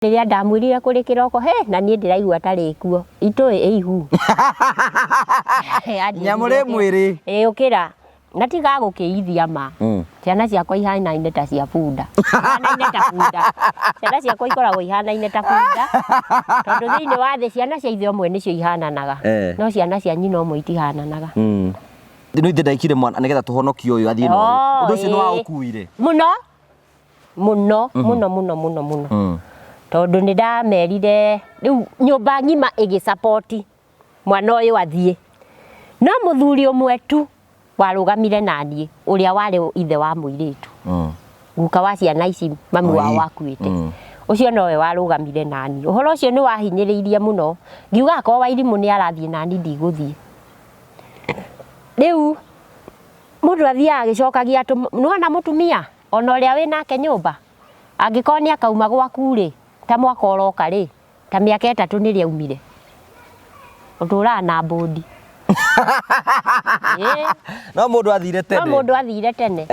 Rĩrĩa ndamwĩrire kũrĩ kĩroko, he na niĩ ndĩraigua tarĩ kuo itũĩ ĩihu. Nyamũ rĩ mwĩrĩ. Ĩ ũkĩra na tiga gũkĩithia ma. Ciana ciakwa ihanaine ta cia bunda. Ihanaine ta bunda. Ciana ciakwa ikoragwo ihanaine ta bunda. Tondũ thĩinĩ wa thĩ ciana cia ithe ũmwe nĩcio ihananaga. No ciana cia nyina ũmwe itihananaga. Nĩ ithe ndaikire mwana nĩgetha tũhonokie ũyũ athiĩ na ũyũ. Ũndũ ũcio nĩ waũkuire? Mũno. Mũno mũno mũno mũno mũno. Tondũ nĩ ndamerire rĩu nyũmba ng'ima ĩgĩ support mwana ũyũ athiĩ. No mũthuri ũmwe tu warũgamire naniĩ ũrĩa warĩ ithe wa mũirĩtu. Guka wa ciana ici mami wao akuĩte. Ũcio nowe warũgamire naniĩ. Ũhoro ũcio nĩ wahinyĩrĩirie mũno. Ngiuga akorwo Wairimũ nĩ arathiĩ naniĩ ndigũthiĩ. Rĩu mũndũ athiaga agĩcokagia nĩwona mũtumia ona ũrĩa wĩnake nyũmba angĩkorwo nĩ akauma gwaku rĩ, ta mwaka ũroka rĩ, ta mĩaka ĩtatũ nĩrĩo aumire. Ũtũraga na mbũndi. No mũndũ athire tene. No mũndũ athire tene.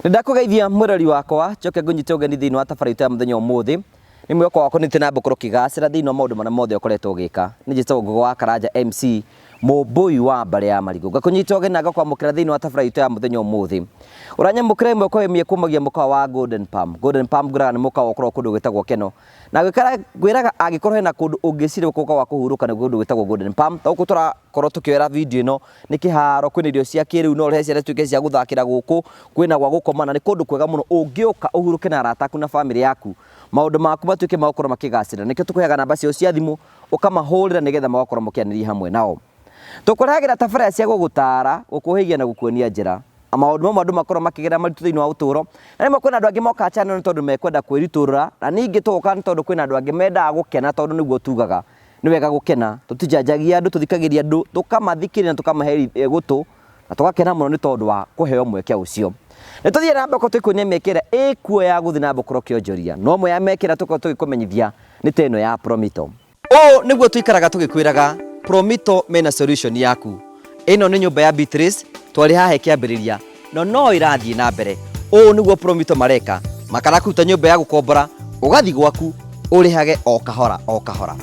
Nĩ ndakũgeithia mwĩrori wakwa, njoke ngũnyite ũgeni thĩinĩ wa tabarĩra itũ ya mũthenya ũmũthĩ. Nĩ mwĩhoko wakwa nĩ na gũkorwo ũkĩgacĩra thĩinĩ wa maũndũ marĩa mothe ũkoretwo ũgĩka. Nĩ njĩtagwo Ngũgĩ wa Karanja MC, mũmbũi wa mbarĩ ya Marigũ. Ngakũnyita ũgeni na ngakwamũkĩra thĩinĩ wa tabarĩra itũ ya mũthenya ũmũthĩ. Ũranyamũkĩra ĩmwe kwa ĩmwe kumagia mũkawa wa Golden Palm. Golden Palm ngwĩraga nĩ mũkawa ũkoragwo kũndũ gwĩtagwo Keno. Na ngwĩraga angĩkorwo hena kũndũ ũngĩciria gũka gwa kũhurũka nĩ kũndũ gwĩtagwo Golden Palm. Ta gũkũ tũrakorwo tũkĩoera video ĩno nĩ kĩharo, kwĩna irio cia kĩrĩu, no ũrehe ciana cituĩke cia gũthakĩra gũkũ, kwĩna gwa gũkoma na nĩ kũndũ kwega mũno ũngĩũka ũhurũke na arata aku na bamĩrĩ yaku, maũndũ maku matuĩke ma gũkorwo makĩgacĩra. Nĩkĩo tũkũheaga namba ciao cia thimũ ũkamahũrĩra nĩgetha magakorwo mũkĩaranĩria hamwe nao. Tũkũrehagĩra tabarĩra cia gũgũtaara, gũkũhĩgia na gũkuonia njĩra. Maũndũ mamwe andũ makoragwo makĩgerera maritũ thĩinĩ wa ũtũũro, na rĩmwe kwĩna andũ angĩ mokaga channel nĩ tondũ mekwenda kwĩritũrũra, na ningĩ tũgoka nĩ tondũ kwĩna andũ angĩ mendaga gũkena tondũ nĩguo tugaga nĩ wega gũkena. Tũtijanjagia andũ, tũthikagĩrĩria andũ, tũkamathikĩrĩria na tũkamahe gũtũ, na tũgakena mũno nĩ tondũ wa kũheo mweke ũcio. Nĩ tũthiĩ na mbere tũkuonia mĩeke ĩrĩa ĩkuo ya gũthiĩ na mbere gũkorwo ũkĩonjoria, no ĩmwe ya mĩeke ĩrĩa tũkoragwo tũgĩkũmenyithia nĩ ta ĩno ya Promito. Ũũ nĩguo tũikaraga tũgĩkwĩraga Promito mena solution yaku. Ĩno nĩ nyũmba ya Beatrice, twarĩ haha ĩkĩambĩrĩria, no no ĩrathiĩ na mbere. Ũũ nĩguo Promito mareka, makarakũruta nyũmba ya gũkombora, ũgathiĩ gwaku, ũrĩhage o kahora o kahora.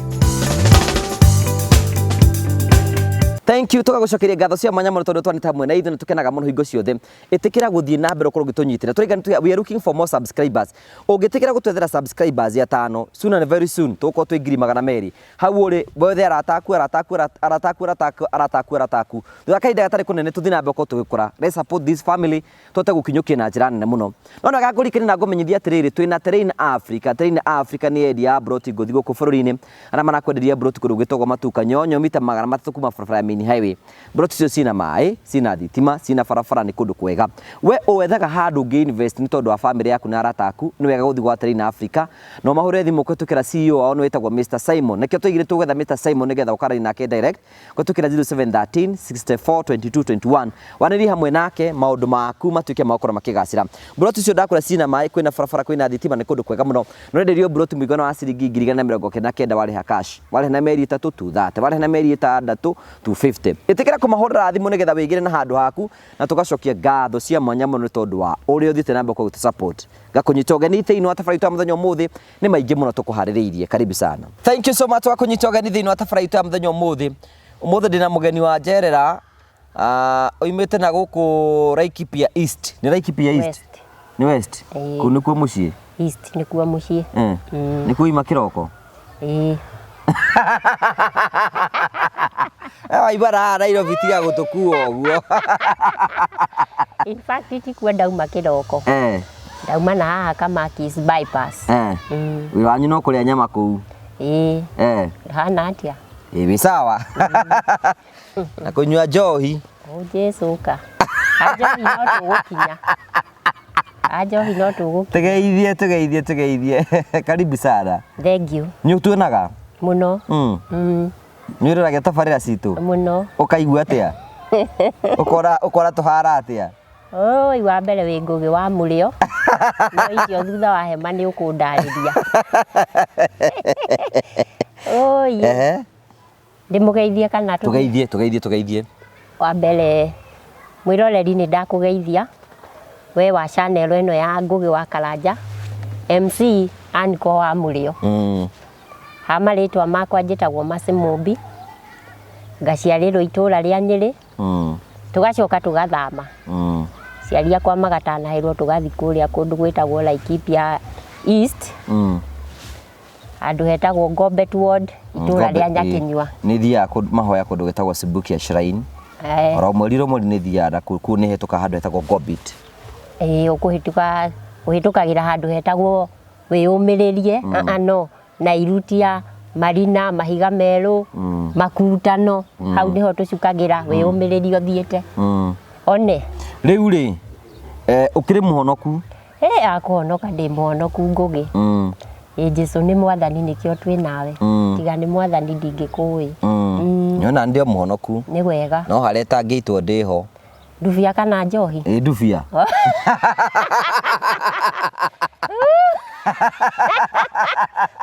Thank you, tũgagũcokeria ngatho cia mwanya mũno tondũ twanĩte hamwe na ithuĩ na tũkenaga mũno hingo ciothe. Ĩtĩkĩra gũthiĩ na mbere ũkorwo ũgĩtũnyitĩra. Tũraiga nĩ we are looking for more subscribers. Ũngĩtĩkĩra gũtwethera subscribers atano, soon and very soon tũgũkorwo twĩ 200,000. Hau ũrĩ wethe arata aku, arata aku, arata aku, arata aku, arata aku, arata aku. Thutha wa kahinda gatarĩ kũnene tũthiĩ na mbere gũkorwo tũgĩkũra. Let's support this family tũhote gũkinyũkia na njĩra nene mũno. No nĩ wega ngũririkanie na ngũmenyithie atĩrĩrĩ, twĩna Terrain Africa. Terrain Africa nĩ endia a mburoti ngũthi gũkũ bũrũri-inĩ, arĩa marakwenderia mburoti kũndũ gwĩtagwo Matuka Nyonyo, mita 300 kuma barabara ya main highway. Mburoti icio ciĩna maĩ, ciĩna thitima, ciĩna barabara, nĩ kũndũ kwega. We wethaga handũ ũngĩ invest nĩ tondũ wa bamĩrĩ yaku na arata aku, nĩ wega gũthiĩ gwa Terrain Africa na ũmahũrĩre thimũ kũhĩtũkĩra CEO wao nĩ wĩtagwo Mr Simon. Nĩkĩo twaigire tũgwetha Mr Simon nĩgetha ũkaranie nake direct kũhĩtũkĩra 0713 64 22 21. Wanĩrie hamwe nake maũndũ maku matuĩke ma gũkorwo makĩgacĩra. Mburoti icio ndakwĩra ciĩna maĩ, kwĩna barabara, kwĩna thitima, nĩ kũndũ kwega mũno. Na ũrenderio mburoti mũigana wa ciringi 199,000 warĩha cash. Warĩha na mĩeri ĩtatũ 230, warĩha na mĩeri ĩtandatũ 250. Ĩtĩkĩra kũmahũrĩra thimũ nĩgetha wĩgĩre na handũ haku na tũgacokia ngatho cia mwanya mũno nĩ tondũ wa ũrĩa ũthiĩte na mbere gũtũ support. Ngakũnyita ũgeni thĩinĩ wa tabarĩra itũ ya mũthenya ũmũthĩ, nĩ maingĩ mũno tũkũharĩrĩirie. Karibu sana. Thank you so much wa kũnyita ũgeni thĩinĩ wa tabarĩra itũ ya mũthenya ũmũthĩ. Ũmũthĩ ndĩna mũgeni wa njerera oimĩte na gũkũ Laikipia East. Nĩ Laikipia East? West. Nĩ West? Ĩĩ. Kũu nĩkuo mũciĩ? East nĩkuo mũciĩ. Nĩkuo oima kĩroko? Ĩĩ. Waimara haha Nairobi tiga gũtũkua ũguo. In fact tikuo ndauma kĩroko. Ndauma na haha Kamakis bypass. Wĩra wanyu no kũrĩa nyama kũu? Ĩĩ. Hana atĩa? Ĩĩ wĩ sawa. Na kũnyua njohi. O Jesu ka. Anjohi no tũgũkinya. Anjohi no tũgũkinya. Tũgeithie, tũgeithie, tũgeithie. Karibu sana. Thank you. Nĩ ũtuonaga? Mũno. Nĩ ũroragia tabarĩra citũ? Mũno. Ũkaigua atĩa? Ũkora, ũkora tũhara atĩa? Oi, wa mbere wĩ Ngũgĩ wa Mũrĩo. No icio thutha wa hema nĩ ũkũndarĩria. Oi. Ndĩmũgeithie kana tũthiĩ? Tũgeithie, tũgeithie, tũgeithie. Wa mbere Mwĩroreri nĩ ndakũgeithia we wa channel ĩno ya Ngũgĩ wa Karanja MC Anko wa Mũrĩo. Ha marĩtwa makwa njĩtagwo Mercy Mũmbi, ngaciarĩrwo itũra rĩa Nyĩrĩ, tũgacoka tũgathama. Aciari akwa magatanahĩrwo tũgathiĩ kũrĩa kũndũ gwĩtagwo Laikipia East, handũ hetagwo Ngobet Ward, itũra rĩa Nyakinyua. Nĩ thiaga mahoya kũndũ gwĩtagwo Sibukia Shrine. Oro mweri ro mweri nĩ thiaga na kũu nĩ hetũka handũ hetagwo Ngobit. Ĩĩ ũkũhĩtũka ũhĩtũkagĩra handũ hetagwo wĩyũmĩrĩrie, no Nairutia, Marina, Mahiga Merũ, Makutano, hau nĩho tũcukagĩra wĩyũmĩrĩrie ũthiĩte. One. Rĩu rĩ, ũkĩrĩ mũhonoku? Ĩ akũhonoka ndĩ mũhonoku Ngũgĩ. Ĩ Jesũ nĩ mwathani nĩkĩo twĩ nawe. Tiga nĩ mwathani ndingĩkũĩ. Nĩwona ndĩ o mũhonoku. Nĩ wega. No harĩa ĩtangĩitwo ndĩho. Ndubia kana njohi? Ĩ ndubia.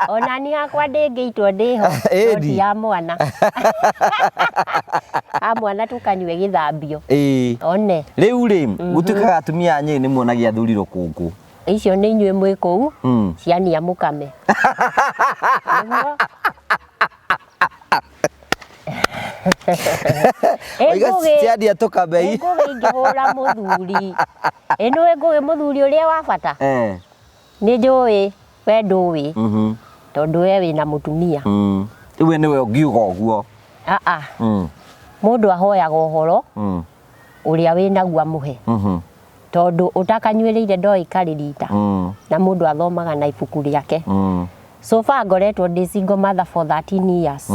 Ona niĩ hakwa ndĩngĩitwo ndĩho no ti ya mwana. Ha mwana tũkanyue gĩthambio. Ĩĩ. One. Rĩu rĩ, gũtuĩkaga atumia a Nyĩrĩ nĩ muonagia athuri rũkũngũ. Icio nĩ inyuĩ mwĩ kũu ciania mũkame. Nĩguo. Oiga ciania tũkamei. Ngũgĩ ingĩhũra mũthuri. Ĩ nĩũĩ Ngũgĩ mũthuri ũrĩa wa bata? Nĩ njũĩ we ndũĩ tondũ we wĩna mũtumia. Rĩu we nĩwe ũngiuga ũguo. Aa. Mũndũ ahoyaga ũhoro ũrĩa wĩnaguo amũhe. Tondũ ũtakanyuĩrĩire ndoĩ karĩ rita. Na mũndũ athomaga na ibuku rĩake. So far ngoretwo ndĩ single mother for 13 years.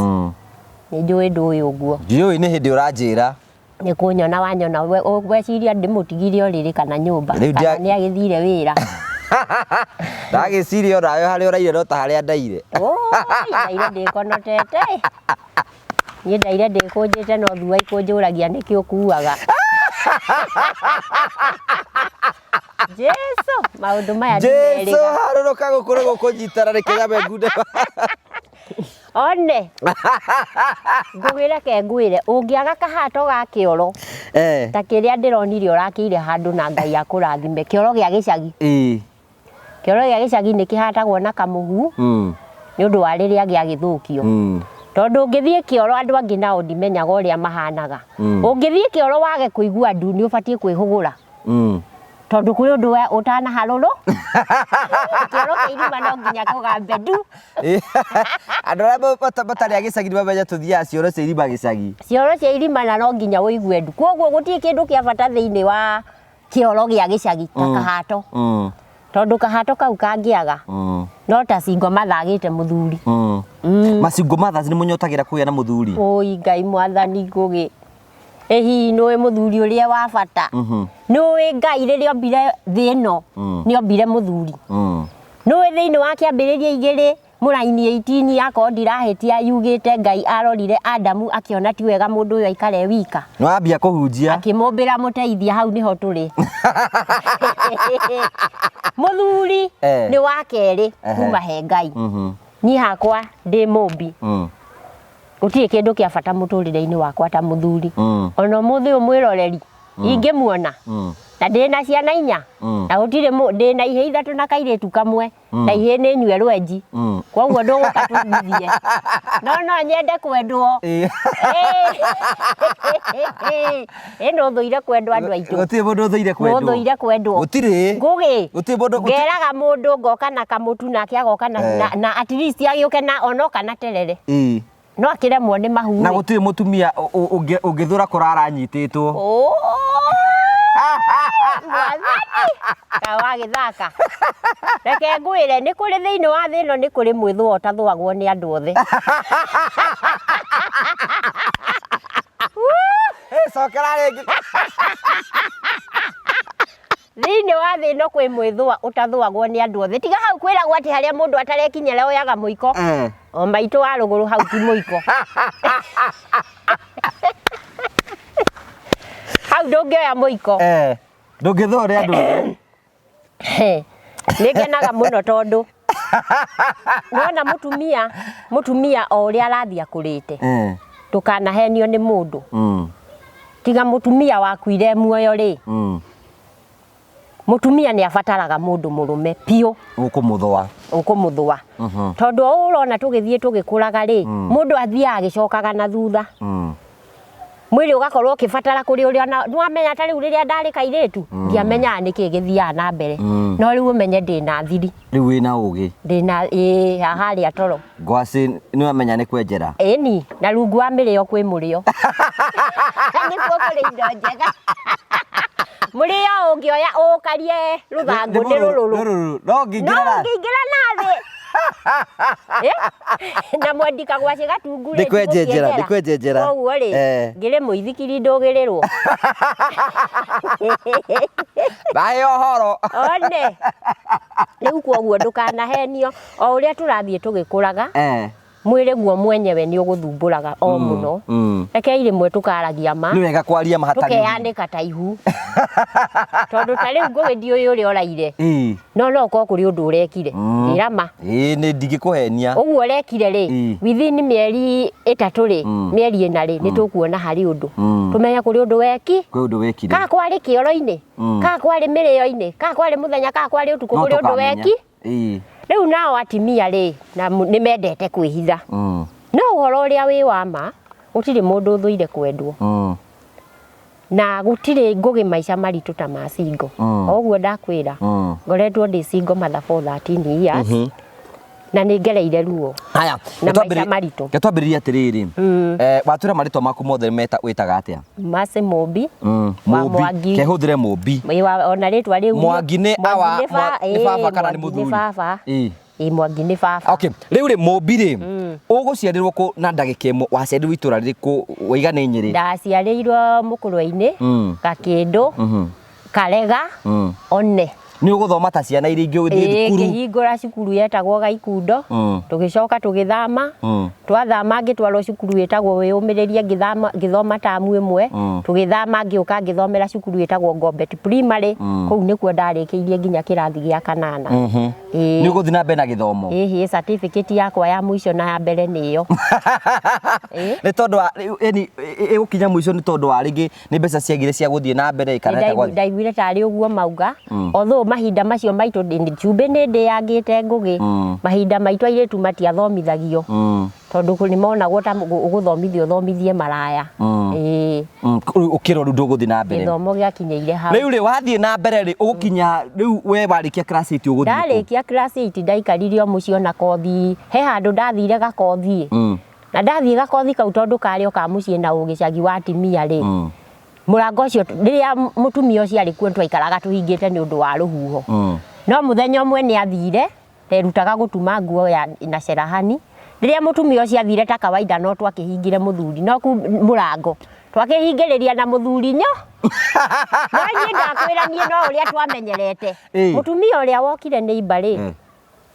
Nĩ njũĩ ndũĩ ũguo. Ndiũĩ nĩ hĩndĩ ũranjĩra. Nĩ kũnyona wanyona weciria ndĩmũtigire ũrĩrĩ kana nyũmba kana nĩ agĩthire wĩra. Ndagĩciria onawe harĩa ũraire no ta harĩa ndaire. Ndaire ndĩkonotete. Niĩ ndaire ndĩkũnjĩte no thua ikũnjũragia nĩkĩ ũkuaga. Jesu, maũndũ maya Jesu, harũrũka gũkũ nĩ gũkũnyitana reke nyambe ngunde. One, ngũgĩre ke ngwĩre, ũngĩaga kahato ga kĩoro, ta kĩrĩa ndĩronire ũrakĩire handũ na Ngai akũrathime, kĩoro gĩa gĩcagi. Kĩoro gĩa gĩcagi nĩ kĩhatagwo na kamũhu, nĩ ũndũ wa rĩrĩa gĩagĩthũkio. Tondũ ũngĩthiĩ kĩoro andũ angĩ nao ndimenyaga ũrĩa mahanaga. Ũngĩthiĩ kĩoro wage kũigua ndu nĩ ũbatiĩ kwĩhũgũra. Tondũ kwĩ ũndũ ũtanaharũrwo. Kĩoro kĩa irima no nginya kũgambe ndu. Andũ arĩa matarĩ a gĩcagi nĩ mamenya tũthiaga cioro cia irima gĩcagi. Cioro cia irima na no nginya ũigue ndu. Kwoguo gũtirĩ kĩndũ kĩa bata thĩinĩ wa kĩoro gĩa gĩcagi ta kahato. Tondũ kahato kau kangĩaga no ta single mother agĩte mũthuri. Ma single mothers nĩ mũnyotagĩra kũgĩa na mũthuri? Ũi Ngai mwathani Ngũgĩ. Ĩ hihi nĩũĩ mũthuri ũrĩa wa bata? Nĩũĩ Ngai rĩrĩa ombire thĩ ĩno nĩ ombire mũthuri? Nĩũĩ thĩinĩ wa kĩambĩrĩria igĩrĩ mũraini 18 akorwo ndirahĩtia yugĩte Ngai arorire Adamu akĩona ti wega mũndũ ũyũ aikare wika. Nĩ wambia kũhunjia. Akĩmũmbĩra mũteithia, hau nĩho tũrĩ. Mũthuri nĩ wa kerĩ kuma he Ngai. Niĩ hakwa ndĩ mũmbi. Gũtirĩ kĩndũ kĩa bata mũtũrĩre-inĩ wakwa ta mũthuri. Ona ũmũthĩ ũyũ mwĩroreri ingĩmuona na ndĩna ciana inya na gũtirĩ ndĩna ihĩĩ ithatũ na kairĩtu kamwe na ihĩĩ nĩ nyue rwenji koguo ndũgũka tũiguithie no no nyende kwendwo. Ĩ nĩ ũthũire kwendwo andũ aitũ. Gũtirĩ mũndũ ũthũire kwendwo. Ũthũire kwendwo. Gũtirĩ. Ngũgĩ. Gũtirĩ mũndũ ngeraga mũndũ ngoka na kamũtu nake agoka na at least agĩũke na onoka na terere. No akĩremwo nĩ mahu. Na gũtirĩ mũtumia ũngĩthũra kũrara anyitĩtwo. Mwathani, ta wagĩthaka. Reke ngwĩre, nĩ kũrĩ thĩinĩ wa thĩ ĩno nĩ kũrĩ mwĩthũa ũtathũagwo nĩ andũ othe. Cokera rĩngĩ. Thĩinĩ wa thĩ ĩno kwĩ mwĩthũa ũtathũagwo nĩ andũ othe. Tiga hau kwĩragwo atĩ harĩa mũndũ atarekinyĩra oyaga mũiko. O maitũ wa rũgũrũ hau ti mũiko. Hau ndũngĩoya mũiko. Ndũngĩthũo nĩ andũ othe. Nĩ ngenaga mũno tondũ wona mũtumia o ũrĩa arathiĩ akũrĩte, ndũkanahenio nĩ mũndũ. Tiga mũtumia wakuire muoyo rĩ, mũtumia nĩ abataraga mũndũ mũrũme biũ. Ũkũmũthũa. Ũkũmũthũa. Tondũ o ũrona tũgĩthiĩ tũgĩkũraga rĩ, mũndũ athiaga agĩcokaga na thutha. Mwĩrĩ ũgakorwo ũkĩbatara kũrĩ ũrĩa ona nĩwamenya ta rĩu rĩrĩa ndarĩ kairĩtu, ndiamenyaga nĩkĩ gĩthiaga na mbere. No rĩu ũmenye ndĩna thiri. Rĩu wĩna ũgĩ. Ndĩna ĩĩ haha harĩa toro. Ngwacĩ nĩwamenya nĩ kwenjera. Ĩni, na rungu wa mĩrĩo kwĩ mũrĩo. Nĩkuo kũrĩ indo njega. Mũrĩo ũngĩoya ũkarie rũthangũ nĩ rũrũrũ. Rũrũrũ. No ũngĩingĩra No na ũngĩingĩra na thĩ. Eh? Na mwendi kagwacĩ gatungu rĩ, Ndikwenjenjera, ndigũkĩenjera. ndikwenjenjera. Koguo rĩ, Eh. ngĩrĩ mũithikiri ndũgĩrĩrwo. Thaĩ ũhoro. One. Rĩu koguo ndũkanahenio o ũrĩa tũrathiĩ tũgĩkũraga. Eh. Mwĩrĩ guo mwenyewe nĩ ũgũthumbũraga o mũno. Rekei rĩmwe tũkaragia ma. Nĩ wega kwaria ma hatarĩ. Tũkeyanĩka ta ihu. Tondũ ta rĩu ngũgĩ ndiũĩ ũrĩa ũraire. Ĩĩ. No no ũkorwo kũrĩ ũndũ ũrekire. Njĩra ma. Ĩĩ nĩ ndingĩkũhenia. Ũguo ũrekire rĩ, Ĩĩ. within mĩeri 3 rĩ, mĩeri 4 rĩ, nĩ tũkuona harĩ ũndũ. Tũmenye kũrĩ ũndũ weki. Kwĩ ũndũ wekire. Kana kwarĩ kĩoro-inĩ, kana kwarĩ mĩrĩo-inĩ, kana kwarĩ mũthenya, kana kwarĩ ũtukũ, No kũrĩ ũndũ tũkamenya. weki. Ĩĩ. Rĩu nao atimia rĩ, na nĩ mendete kwĩhitha. No ũhoro ũrĩa wĩ wa ma, gũtirĩ mũndũ ũthũire kwendwo. Na gũtirĩ ngũgĩ maica maritũ ta ma single. O ũguo ndakwĩra, ngoretwo ndĩ single mother for 13 years. Na nĩ ngereire ruo. Haya, Na maica maritũ. Reke twambĩrĩrie atĩrĩrĩ. Watwĩra marĩtwa maku mothe meta wĩtaga atĩa? Mercy Mũmbi. Wa Mũmbi. Mwangi. Kehũthĩre Mũmbi. Ĩ, ona rĩtwa rĩu. Mwangi nĩ awa, Mwangi nĩ baba kana nĩ Mwangi nĩ mũthuri? baba. Ĩ. Ĩ, Mwangi nĩ baba. Okay, rĩu rĩ Mũmbi rĩ, ũgũciarĩrwo kũ na ndagĩka ĩmwe, waciarĩrwo itũra rĩrĩkũ, waiga nĩ Nyĩrĩ? Ndaciarĩirwo Mũkũrwe-inĩ, Gakĩndũ, Karega, One. Nĩ ũgũthoma ta ciana iria ingĩ ũgĩthiĩ Ĩĩ, thukuru? ngĩhingũra cukuru yetagwo Gaikundo, tũgĩcoka tũgĩthama, twathama ngĩtwarwo cukuru ĩtagwo Wĩyũmĩrĩrie ngĩthoma tamu ĩmwe, tũgĩthama ngĩũka ngĩthomera cukuru ĩtagwo Ngombet Primary, kũu nĩkuo ndarĩkĩirie nginya kĩrathi gĩa kanana. Ĩĩ. Nĩ ũgũthiĩ na mbere na gĩthomo? Ĩhĩ, certificate yakwa ya mũico na ya mbere nĩyo. Ĩĩ. Nĩ tondũ wa, yani, ĩgũkinya mũico nĩ tondũ wa rĩngĩ nĩ mbeca ciagire cia gũthiĩ na mbere kana Nĩ ndaiguire tarĩ ũguo mauga. Although mahinda macio maitũ cumbĩ nĩ ndĩangĩte ngũgĩ, mahinda maitũ airĩtu matiathomithagio. Tondũ nĩ monagwo ta ũgũthomithio ũthomithie maraya. Ĩĩ. Rĩu ũkĩrwo rĩu ndũgũthiĩ na mbere. Gĩthomo gĩakinyĩire hau. Rĩu rĩ wathiĩ na mbere rĩ ũgũkinya rĩu we warĩkia class 8 ũgũthiĩ kũ? Ndarĩkia class 8 ndaikarire o mũciĩ ona kothi, he handũ ndathire gakothi. Na ndathiĩ gakothi kau tondũ karĩ o ka mũciĩ na ũgĩcagi wa atimia rĩ, mũrango ũcio rĩrĩa mũtumia ũcio arĩ kuo twaikaraga tũhingĩte nĩ ũndũ wa rũhuho. No mũthenya ũmwe nĩ athire, nderutaga gũtuma nguo ya na cerahani. Rĩrĩa mũtumia ũcio athire ta kawaida no twakĩhingire mũthuri, no ku mũrango twakĩhingĩrĩria na mũthuri nyo. No niĩ ndakwĩra niĩ no ũrĩa twamenyerete. Mũtumia ũrĩa wokire nĩ imba rĩ,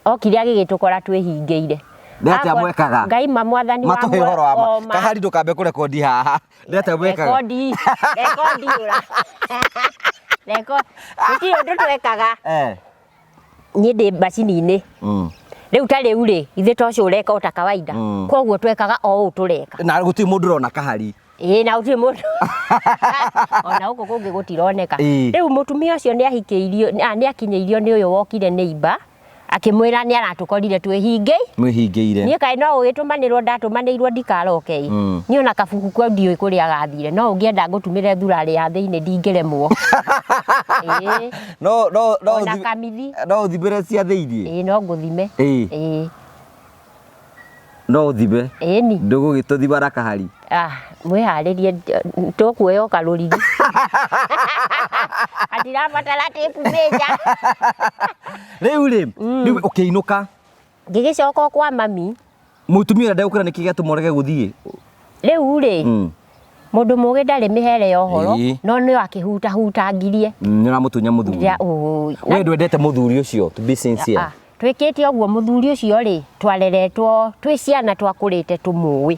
okire agĩgĩtũkora twĩhingĩire. Nĩ atĩa mwekaga? Ngai ma mwathani wa Matũhe ũhoro wa ma. o ma. Kahari ndũkambe kũrekondi haha. Nĩ atĩa mwekaga? Rekondi, rekondi ũra. Rekondi, gũtirĩ ũndũ twekaga. Niĩ ndĩ macini-inĩ. Rĩu ta rĩu rĩ, ithuĩ to ũcio ũreka o ta kawaida. Koguo twekaga o ũũ tũreka. Na gũtirĩ mũndũ ũrona kahari. Ĩĩ, na gũtirĩ mũndũ. Ona gũkũ kũngĩ gũtironeka. Rĩu mũtumia ũcio nĩ ahikĩirio, nĩ akinyĩirio nĩ ũyũ wokire nĩ imba, akĩmwĩra nĩ aratũkorire twĩhingĩi. Mwĩhingĩire. Niĩ kaĩ no ũgĩtũmanĩrwo ndatũmanĩirwo ndikaroke ĩ. Niĩ ona kabuku kau ndiũĩ kũrĩa gathire, no ũngĩenda ngũtumĩre thurarĩ ya thĩinĩ ndingĩremwo. Ĩĩ. No, no, no Ona kamithi. No ũthimĩre cia thĩinĩ? Ĩĩ, no ngũthime. Ĩĩ. Ĩĩ. No ũthime. Ĩni. Ndũgũgĩtũthima na kahari. Ah, mwĩharĩrie tũkuoya o karũrigi. Atirabatara tape measure. Rĩu rĩ, rĩu ũkĩinũka. Ngĩgĩcoka o kwa mami. Mũtumia ũrĩa ndegũkwĩra nĩkĩ gĩatũma ũrege gũthiĩ? Rĩu rĩ, mũndũ mũgĩ ndarĩ mĩhere ya ũhoro, no nĩ akĩhutahutangirie. Nĩ ũramũtunya mũthuri. We ndwendete mũthuri ũcio, to be sincere. Twĩkĩte ũguo mũthuri ũcio rĩ, twareretwo twĩ ciana twakũrĩte tũmũĩ.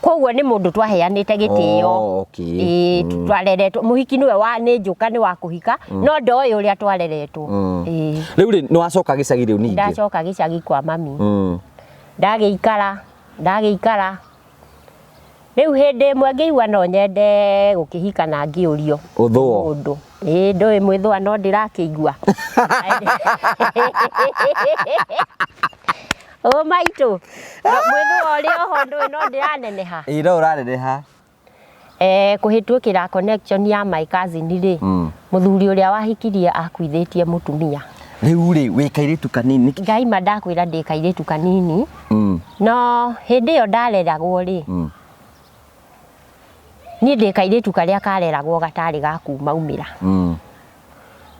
Koguo nĩ mũndũ twaheanĩte gĩtĩo. Oh, okay. Ĩĩ, twareretwo mũhiki nĩwe wa nĩ njũka nĩ wa kũhika, no ndoĩ ũrĩa twareretwo. Ĩĩ. Rĩu rĩ, nĩ wacoka gĩcagi rĩu ningĩ? Ndacoka gĩcagi kwa mami. Ndagĩikara, ndagĩikara. Rĩu hĩndĩ ĩmwe ngĩigua no nyende gũkĩhika na ngĩũrio Ũthũo. Mũndũ. Ĩĩ ndũĩ mwĩthũa no ndĩrakĩigua. Ũ maitũ, mwĩthũa ũrĩ oho ndũĩ no ndĩraneneha. Ĩĩ no ũraneneha. Eh, kũhĩtũkĩra connection ya my cousin rĩ, mũthuri ũrĩa wahikirie akuithĩtie mũtumia. Rĩu rĩ wĩ kairĩtu kanini. Ngai ma ndakwĩra ndĩ kairĩtu kanini, no hĩndĩ ĩyo ndareragwo rĩ, niĩ ndĩ kairĩtu karĩa kareragwo gatarĩ ga kumaumĩra.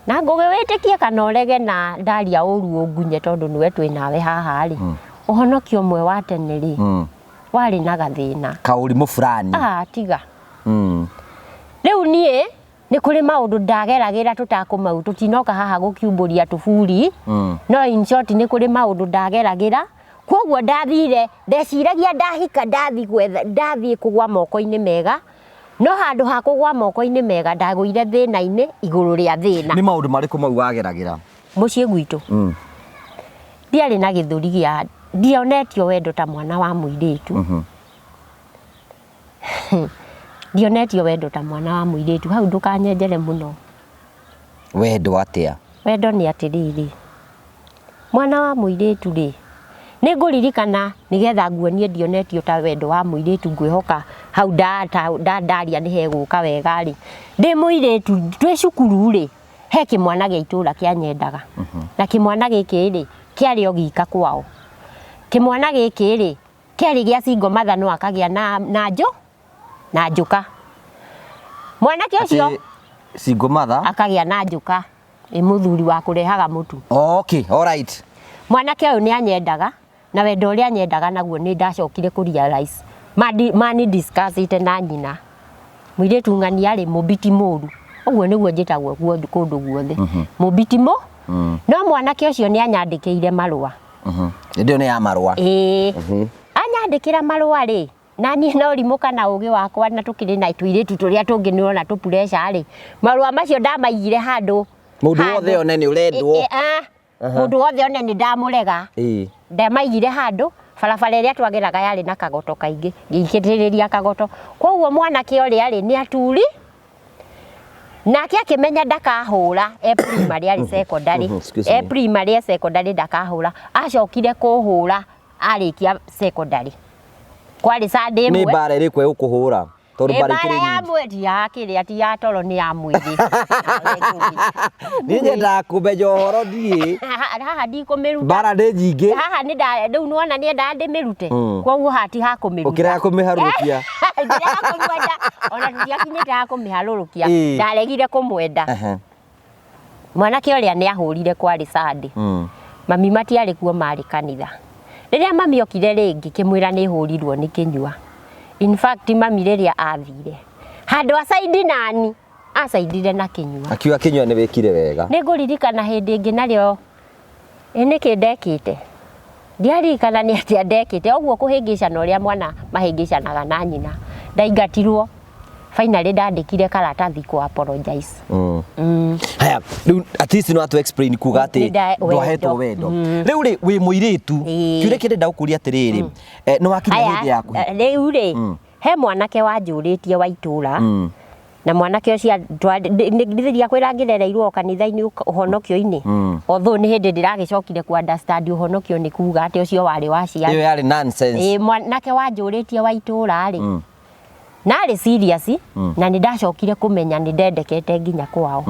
Na ngũgĩ wĩtĩkie kana ũrege na ndaria ũru ũngunye tondũ nĩwe twĩ nawe haha rĩ, ũhonokio ũmwe wa tene rĩ, warĩ na gathĩna. Kaũrimũ fulani. Ah, tiga. Rĩu niĩ nĩ kũrĩ maũndũ ndageragĩra tũtakũmau tũtinoka haha gũkiumbũria tũburi, no in short nĩ kũrĩ maũndũ ndageragĩra koguo ndathire ndeciragia ndahika ndathiĩ gwetha ndathiĩ kũgwa moko-inĩ mega no handũ ha kũgwa moko-inĩ mega ndagũire thĩna-inĩ igũrũ rĩa thĩna. Nĩ maũndũ marĩkũ mau wageragĩra? Mũciĩ gwitũ ndiarĩ na gĩthũri gĩa ndionetio wendo ta mwana wa mũirĩtu. Ndionetio wendo ta mwana wa mũirĩtu hau ndũkanyenjere mũno. Wendo atĩa? Wendo nĩ atĩrĩrĩ, mwana wa mũirĩtu rĩ, nĩ ngũririkana nĩgetha nguonie ndionetio ta wendo wa mũirĩtu ngwĩhoka hau ndaria nĩ hegũka wega rĩ, ndĩ mũirĩtu twĩ cukuru rĩ, he kĩmwana gĩa itũra kĩanyendaga. Na kĩmwana gĩkĩ rĩ, kĩarĩ o gika kwao. Kĩmwana gĩkĩ rĩ, kĩarĩ gĩa single mother no akagĩa na njũka. Mwanake ũcio Single mother akagĩa na njũka ĩ mũthuri wa kũrehaga mũtu. Okay, all right. Mwanake ũyũ nĩ anyendaga na wendo ũrĩa anyendaga naguo nĩ ndacokire kũ realize mani discussĩte na nyina. Mũirĩtu ng'ania rĩ mũmbiti mũru. Ũguo nĩguo njĩtagwo kũndũ guothe. Mũmbiti mũ? No mwanake ũcio nĩ anyandĩkĩire marũa. Hĩndĩ ĩyo nĩ ya marũa. Ĩĩ. Anyandĩkĩra marũa rĩ, na niĩ no ũrimũ kana ũgĩ wakwa na tũkĩrĩ na tũirĩtu tũrĩa tũngĩ nĩ ũrona tũ pressure rĩ, marũa macio ndamaigire handũ. Mũndũ wothe one nĩ ũrendwo. Mũndũ wothe one nĩ ndamũrega. Ndamaigire handũ barabara ĩrĩa twageraga yarĩ na kagoto kaingĩ, ngĩikĩrĩria kagoto. Koguo mwanake ũrĩa rĩ nĩ aturi nake akĩmenya ndakahũra e primary arĩ secondary, e primary e secondary ndakahũra, acokire kũhũra arĩkia secondary. Kwarĩ Sunday ĩmwe. Nĩ mbara ĩrĩkũ ĩgũkũhũra? Tondũ mbara ikĩrĩ nyingĩ. Mbara ya ti ya kĩrĩa ti ya toro nĩ ya mwĩrĩ. Niĩ nyendaga kũmenya ũhoro ndiĩ. Haha ndikũmĩruta. Mbara nĩ nyingĩ. Haha nĩ nda rĩu nĩwona nĩendaga ndĩmĩrute. Koguo haha ti ha kũmĩruta. Ũkĩrega kũmĩharũrũkia. Ngĩrega kũmwenda ona tũtiakinyĩte ha kũmĩharũrũkia. Ndaregire kũmwenda. Mwanake ũrĩa nĩ ahũrire kwarĩ Sunday. Mami matiarĩ kuo marĩ kanitha. Rĩrĩa mami okire rĩngĩ kĩmwĩra nĩ hũrirwo nĩ kĩnyua. In fact mami rĩrĩa athire handũ acaindi nani acaindire na kĩnyua. Akiuga kĩnyua nĩ wĩkire wega. Nĩ ngũririkana hĩndĩ ĩngĩ narĩo ĩ nĩkĩ ndekĩte ndiaririkana nĩ atĩa ndekĩte ũguo kũhĩngĩcana ũrĩa mwana mahĩngĩcanaga na nyina ndaingatirwo. Finally ndandĩkire karatathi kũ apologize. Haya, rĩu at least no atu explain kuga atĩ ndwahetwo wendo. Rĩu rĩ wĩ mũirĩtu, kĩũria kĩrĩa ndĩrenda gũkũria atĩrĩrĩ, nĩ wakinya hĩndĩ ya kũhika? Rĩu rĩ, he mwanake wanjũrĩtie wa itũra, na mwanake ũcio ndiakwĩra ngĩrereirwo o kanitha-inĩ ũhonokio-inĩ. Although nĩ hĩndĩ ndĩragĩcokire kũ understand ũhonokio nĩ kuga atĩ ũcio warĩ wa ciana. Ĩyo yarĩ nonsense. Ĩĩ, mwanake wanjũrĩtie wa itũra rĩ, narĩ serious, na nĩ ndacokire kũmenya nĩ ndendekete nginya kwao.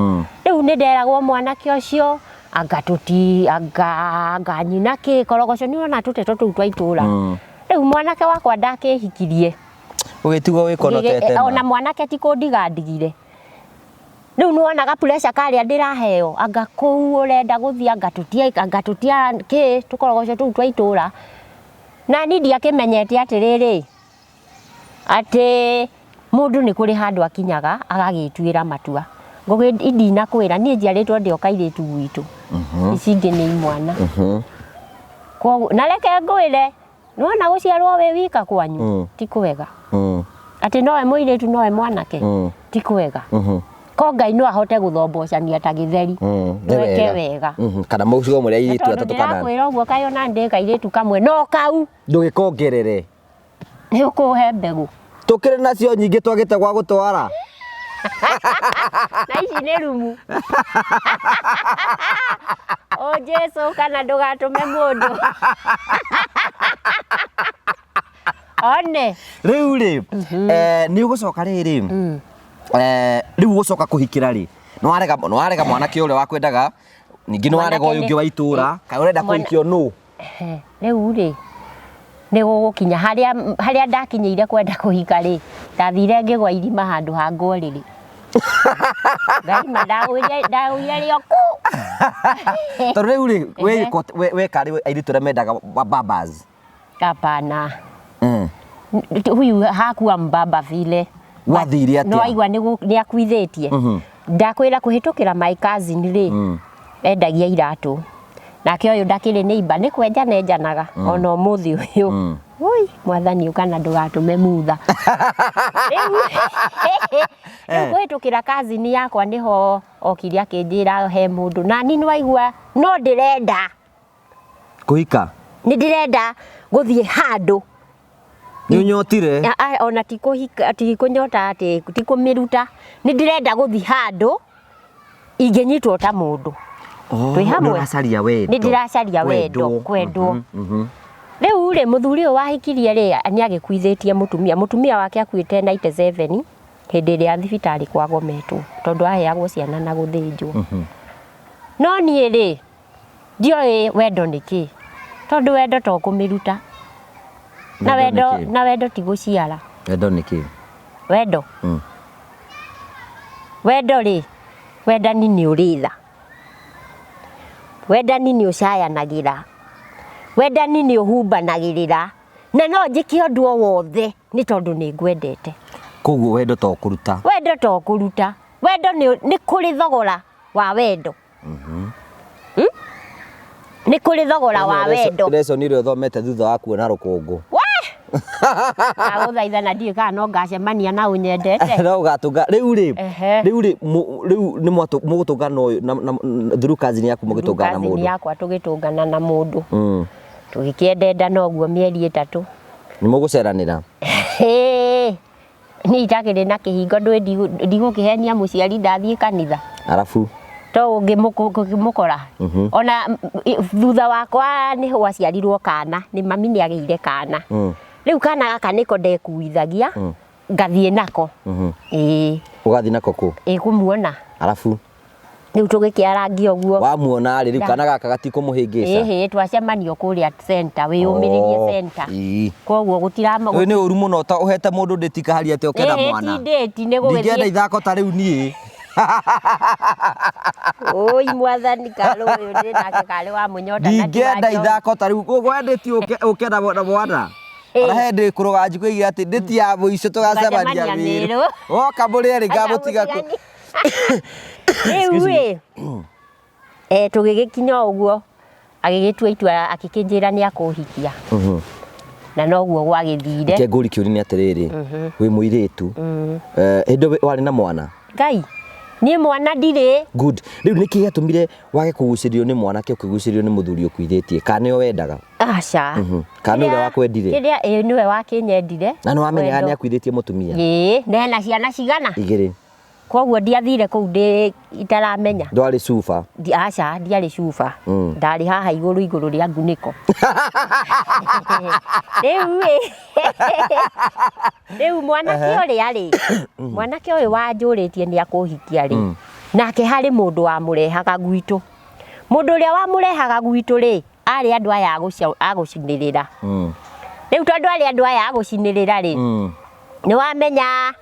Rĩu nĩ nderagwo mwanake ũcio anga tũti anga nyina kĩ korogoco nĩ ũrona tũteto tũu twa itũra. Rĩu mwanake wakwa ndakĩhikirie. Ũgĩtigwo wĩkonotete. Ona mwanake ti kũndiga ndigire. Rĩu nĩ wonaga pressure karĩa ndĩraheo anga kũu ũrenda gũthiĩ anga tũtia anga tũtia kĩ tũkorogoco tũu twa itũra. Na niĩ ndiakĩmenyete atĩrĩrĩ atĩ mũndũ nĩ kũrĩ handũ akinyaga agagĩtuĩra matua. Ngũgĩ ndinakwĩra niĩ njiarĩtwo ndĩ o kairĩtu gwitũ. Ici ingĩ nĩ imwana. Koguo na reke ngwĩre nĩwona gũciarwo wĩ wika kwanyu ti kwega. Atĩ nowe mũirĩtu nowe mwanake ti kwega. Ko Ngai no ahote gũthombocania ta gĩtheri. Tweke wega. Kana mũcigo mũrĩ airĩtu atatũ kana. Ndĩrakwĩra ũguo kaĩ ona ndĩ kairĩtu kamwe no kau. Ndũgĩkongerere. Nĩ ũkũhe mbegũ. Tũkĩrĩ nacio nyingĩ twagĩte gwa gũtwara. Na ici nĩ rumu. O Jesu, kana ndũgatũme mũndũ one. Rĩu rĩ, nĩ ũgũcoka rĩrĩ, rĩu ũgũcoka kũhikĩra rĩ? Nĩ warega mwanake ũrĩa wakwendaga, ningĩ nĩ warega ũyũ ũngĩ wa itũra, kaĩ ũrenda kũhikio nũ? Ehe, rĩu rĩ, nĩ gũgũkinya harĩa ndakinyĩire kwenda kũhika rĩ, ndathire ngĩgwa irima handũ ha ngwa ũrĩrĩ. Ngarima ndagũire rĩo ku. Tondũ rĩu rĩ, weka rĩ, airĩtu arĩa mendaga babas. Hapana. Huyu hakuwa mbaba vile. Wathire No atĩa? Aigua nĩ akuithĩtie. Ndakwĩra kũhĩtũkĩra my cousin rĩ, endagia iratũ, nake ũyũ ndakĩrĩ nĩ imba, nĩ kwenja nenjanaga ona ũmũthĩ ũyũ. Ui, mwathani, ũkana ndũgatũme mutha. Rĩu kũhĩtũkĩra cousin yakwa nĩho okire akĩnjĩra he mũndũ, na niĩ nĩwaigua no ndĩrenda Kũhika. Nĩ ndĩrenda gũthiĩ handũ. Nĩ ũnyotire? Ona ti kũhika, ti kũnyota, atĩ ti kũmĩruta, nĩ ndĩrenda gũthiĩ handũ ingĩnyitwo ta mũndũ. Oh, Twĩ hamwe? Nĩ ũracaria wendo. Nĩ ndĩracaria wendo, kwendwo. Rĩu rĩ, mũthuri ũyũ wahikirie rĩ, nĩ agĩkuithĩtie mũtumia. Mũtumia wake akuĩte 97 hĩndĩ ĩrĩa thibitarĩ kwagometwo, tondũ aheagwo ciana na gũthĩnjwo. No niĩ rĩ, ndioĩ wendo nĩ kĩ, tondũ wendo to kũmĩruta na Wendo wendo nĩ kĩ? Na wendo ti gũciara. Wendo nĩ kĩ? Wendo, wendo rĩ, wendani nĩ ũrĩ tha, wendani nĩ ũcayanagĩra, wendani nĩ ũhumbanagĩrĩra, na no njĩke ũndũ o wothe nĩ tondũ nĩ ngwendete. Koguo wendo to kũruta. Wendo to kũruta. Wendo nĩ kũrĩ thogora wa wendo. Nĩ kũrĩ thogora wa wendo. Lesson ĩrĩa ũthomete thutha wa kuona rũkũngũ. We ndagũthaitha, na ndiũĩ kana no ngacemania na ũnyendete. No ũgatũnga rĩu rĩ? Rĩu rĩ, rĩu nĩ mũgũtũngana ũyũ through cousin yaku, mũgĩtũngana na Cousin mũndũ. Yakwa, tũgĩtũngana na mũndũ, tũgĩkĩendenda ũguo mĩeri 3. Nĩ mũgũceranĩra? Hĩ, niĩ itakĩrĩ na kĩhingo, ndũĩ ndigũkĩhenia mũciari ndathiĩ kanitha. Arabu? To ũngĩmũkora ona thutha wakwa nĩ gwaciarirwo kana, nĩ mami nĩ agĩire kana. Rĩu kana gaka nĩko ndekuithagia ngathiĩ nako. Ĩĩ. Ũgathiĩ nako kũ? Ĩ, kũmuona. Arabu? Rĩu tũgĩkĩarangia ũguo. Wamuona rĩ, rĩu kana gaka gatikũmũhĩngĩca? Ĩhĩ, twacemanio kũrĩa center, wĩyũmĩrĩrie. Oh, Center. Koguo Koguo gũtirama. Ũyũ nĩ ũru mũno, ta ũhete mũndũ ndĩti kahari atĩ ũkenda Ĩhĩ, mwana. Ti ndĩti, nĩ Ndingĩenda gũgĩthiĩ. ithako ta rĩu niĩ. Ũi mwathani, karĩ ũyũ ndĩ nake karĩ wa mũnyota na ti wa Ndingĩenda njohi. ithako ta rĩu ũguo ndĩti ũkenda na mwana. Ona he ndĩ kũrũga njikũ igĩrĩ atĩ ndĩti ya mũico tũgacemania Tũgacemania Mĩrũ. Mĩrũ. Woka mũrĩ erĩ ngamũtiga kũ. Rĩu rĩ, tũgĩgĩkinya o ũguo, agĩgĩtua itua, akĩkĩnjĩra nĩ akũhikia, na noguo gwagĩthire. Reke ngũri kĩũria nĩ atĩrĩrĩ, wĩ mũirĩtu, hĩndĩ ĩyo warĩ na mwana? Ngai, niĩ mwana ndirĩ. Good. Rĩu nĩkĩ gĩatũmire wage kũgucĩrĩrio nĩ mwanake, ũkĩgucĩrĩrio nĩ mũthuri ũkuithĩtie? Kana nĩwe wendaga? Aca. Kana nĩ ũrĩa wakwendire? Kĩrĩa, ĩĩ, nĩwe wakĩnyendire. Na nĩ wamenyaga Wendo. nĩ akuithĩtie mũtumia? Ĩĩ, na ena ciana cigana? Igĩrĩ. Koguo ndiathire kũu ndĩ itaramenya. Ndwarĩ cuba? Aca, ndiarĩ cuba. Ndarĩ haha igũrũ rĩa ngunĩko. Rĩu ĩ, rĩu mwanake ũrĩa rĩ, mwanake ũyũ wanjũrĩtie nĩ akũhikia rĩ, nake harĩ mũndũ wamũrehaga gwitũ. Mũndũ ũrĩa wamũrehaga gwitũ rĩ, arĩ andũ aya a gũcinĩrĩra. Rĩu tondũ arĩ andũ aya a gũcinĩrĩra rĩ, nĩ wamenya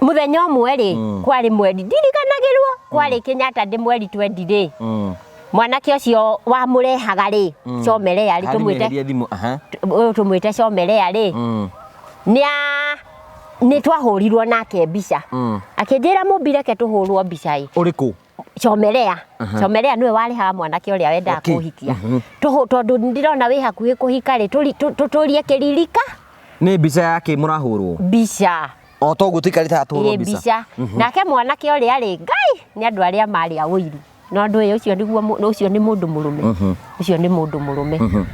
mũthenya ũmwe rĩ, kwarĩ mweri ndirikanagĩrwo, kwarĩ Kenyatta ndĩ mweri 20 rĩ, mwanake ũcio wamũrehaga rĩ, Chomelea rĩ, tũmwĩte Harĩ thimũ, aha. Ũyũ tũmwĩte Chomelea rĩ, nĩ twahũrirwo nake mbica. Akĩnjĩra, "Mũmbi, reke tũhũrwo mbica ĩ." Ũrĩkũ? Chomelea. Chomelea nĩwe warĩhaga mwanake ũrĩa wendaga kũhikia. Tondũ ndĩrona wĩ hakuhĩ kũhika rĩ, tũtũrie kĩririka. Nĩ mbica yake mũrahũrwo? Mbica. O toguo tũikarĩte haha tũhũrwo Ĩ, mbica? Mbica. Nake mwanake ũrĩa rĩ, Ngai, nĩ andũ arĩa marĩ a ũiru, na ũndũ ũyũ ũcio nĩguo ũcio nĩ mũndũ mũrũme, ũcio nĩ mũndũ mũrũme.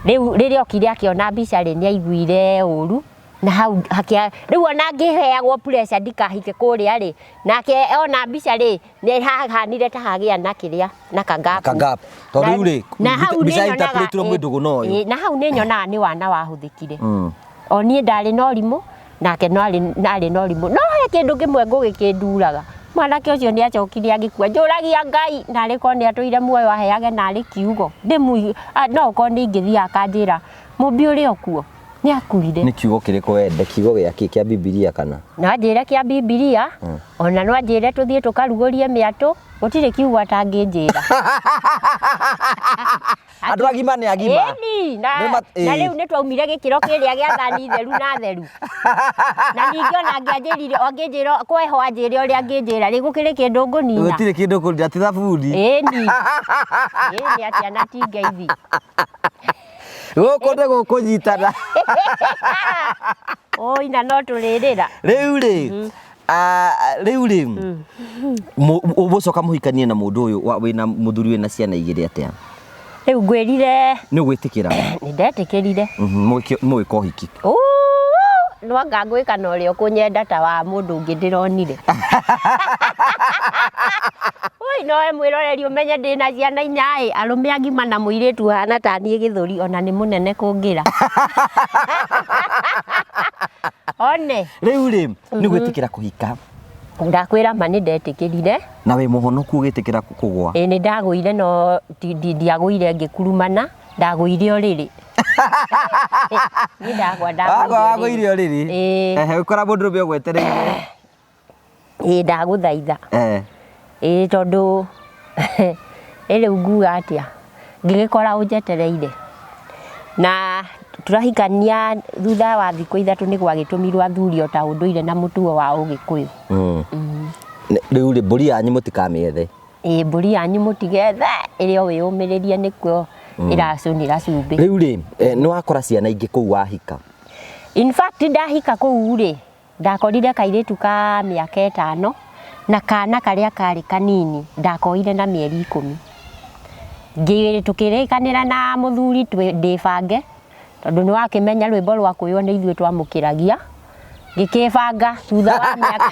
Rĩu rĩrĩa okire akĩona mbica rĩ, nĩ aiguire ũru. Na hau hakia rĩu ona ngĩheagwo pressure ndikahike kũrĩa rĩ, nake ona mbica rĩ, nĩ hahanire ta hagĩa na kĩrĩa na kagapu. Kagap. Tondũ rĩu rĩ, na hau mbica nĩ nyonaga interpretirwo mwĩ ndũgũ na ũyũ. Na hau nĩ nyonaga nĩ wana wahũthĩkire. O niĩ ndarĩ na ũrimũ nake no arĩ na ũrimũ, no he kĩndũ kĩmwe ngũgĩ kĩnduraga. Mwanake ũcio nĩ acokire agĩkua, njũragia Ngai narĩ korwo nĩ atũire muoyo aheage narĩ kiugo ndĩmũi, no okorwo nĩ ingĩthiĩ akanjĩra mũmbi ũrĩ o kuo, nĩ akuire. Nĩ kiugo kĩrĩkũ wende, kiugo gĩa kĩ, kĩa Bibilia kana? No anjĩre kĩa Bibilia, ona no anjĩre tũthiĩ tũkarugũrie mĩatũ, gũtirĩ kiugo atangĩnjĩra. Andũ agima nĩ agima. Ĩni, na rĩu nĩ twaumire gĩkĩro kĩrĩa gĩa thani theru na theru. Na ningĩ ona angĩanjĩrire, angĩnjĩra kweho anjĩre ũrĩa angĩnjĩra rĩ, gũkĩrĩ kĩndũ ngũnina. Gũtirĩ kĩndũ kũnina, ti thabuni. Ĩni. Ĩni atĩa na ti ngeithi. Gũkũ nĩ gũkũnyitana. Oi, na no tũrĩrĩra. Rĩu rĩ, rĩu rĩ, ũgũcoka mũhikanie na mũndũ ũyũ wĩna mũthuri wĩna ciana igĩrĩ atĩa? Rĩu ngwĩrire. Nĩ ũgwĩtĩkĩra? Nĩ ndetĩkĩrire. Mũgĩka ũhiki. No anga ngwĩka na ũrĩa ũkũnyenda ta wa mũndũ ũngĩ ndĩronire. Oi, no we mwĩroreri ũmenye ndĩna ciana inya-ĩ, arũme agima na mũirĩtu ũhana ta niĩ gĩthũri, ona nĩ mũnene kũngĩra. One. Rĩu rĩ, nĩ ũgwĩtĩkĩra kũhika? Ndakwĩra ma nĩ ndetĩkĩrire. Na wĩ mũhonoku ũgĩtĩkĩra kũgũa? Ĩĩ nĩ ndagũire, no ndiagũire ngĩkurumana, ndagũire ũrĩrĩ. Niĩ ndagwa ndagũire Wagũire ũrĩrĩ? Ĩĩ. Ehe, ũkora mũndũrũme ũgwetereire. Ĩĩ ndagũthaitha. Ĩĩ tondũ ĩ rĩu nguga atĩa, ngĩgĩkora ũnjetereire. Na tũrahikania thutha wa thikũ 3 nĩ gwagĩtũmirwo athuri o ta ũndũire na mũtugo wa Ũgĩkũyũ. Rĩu rĩ, mbũri yanyu mũtikamĩethe? Ĩĩ mbũri yanyu mũtigethe, ĩrĩ o wĩyũmĩrĩrie nĩkuo ĩracũnĩra cumbĩ. Rĩu rĩ, nĩ wakora ciana ingĩ kũu wahika? In fact ndahika kũu rĩ, ndakorire kairĩtu ka mĩaka 5 na kana karĩa karĩ kanini ndakoire na mĩeri 10. Tũkĩrĩkanĩra na mũthuri ndĩbange, tondũ nĩ wakĩmenya rwĩmbo rwa kwĩywo nĩ ithuĩ twamũkĩragia. Ngĩkĩbanga thutha wa mĩaka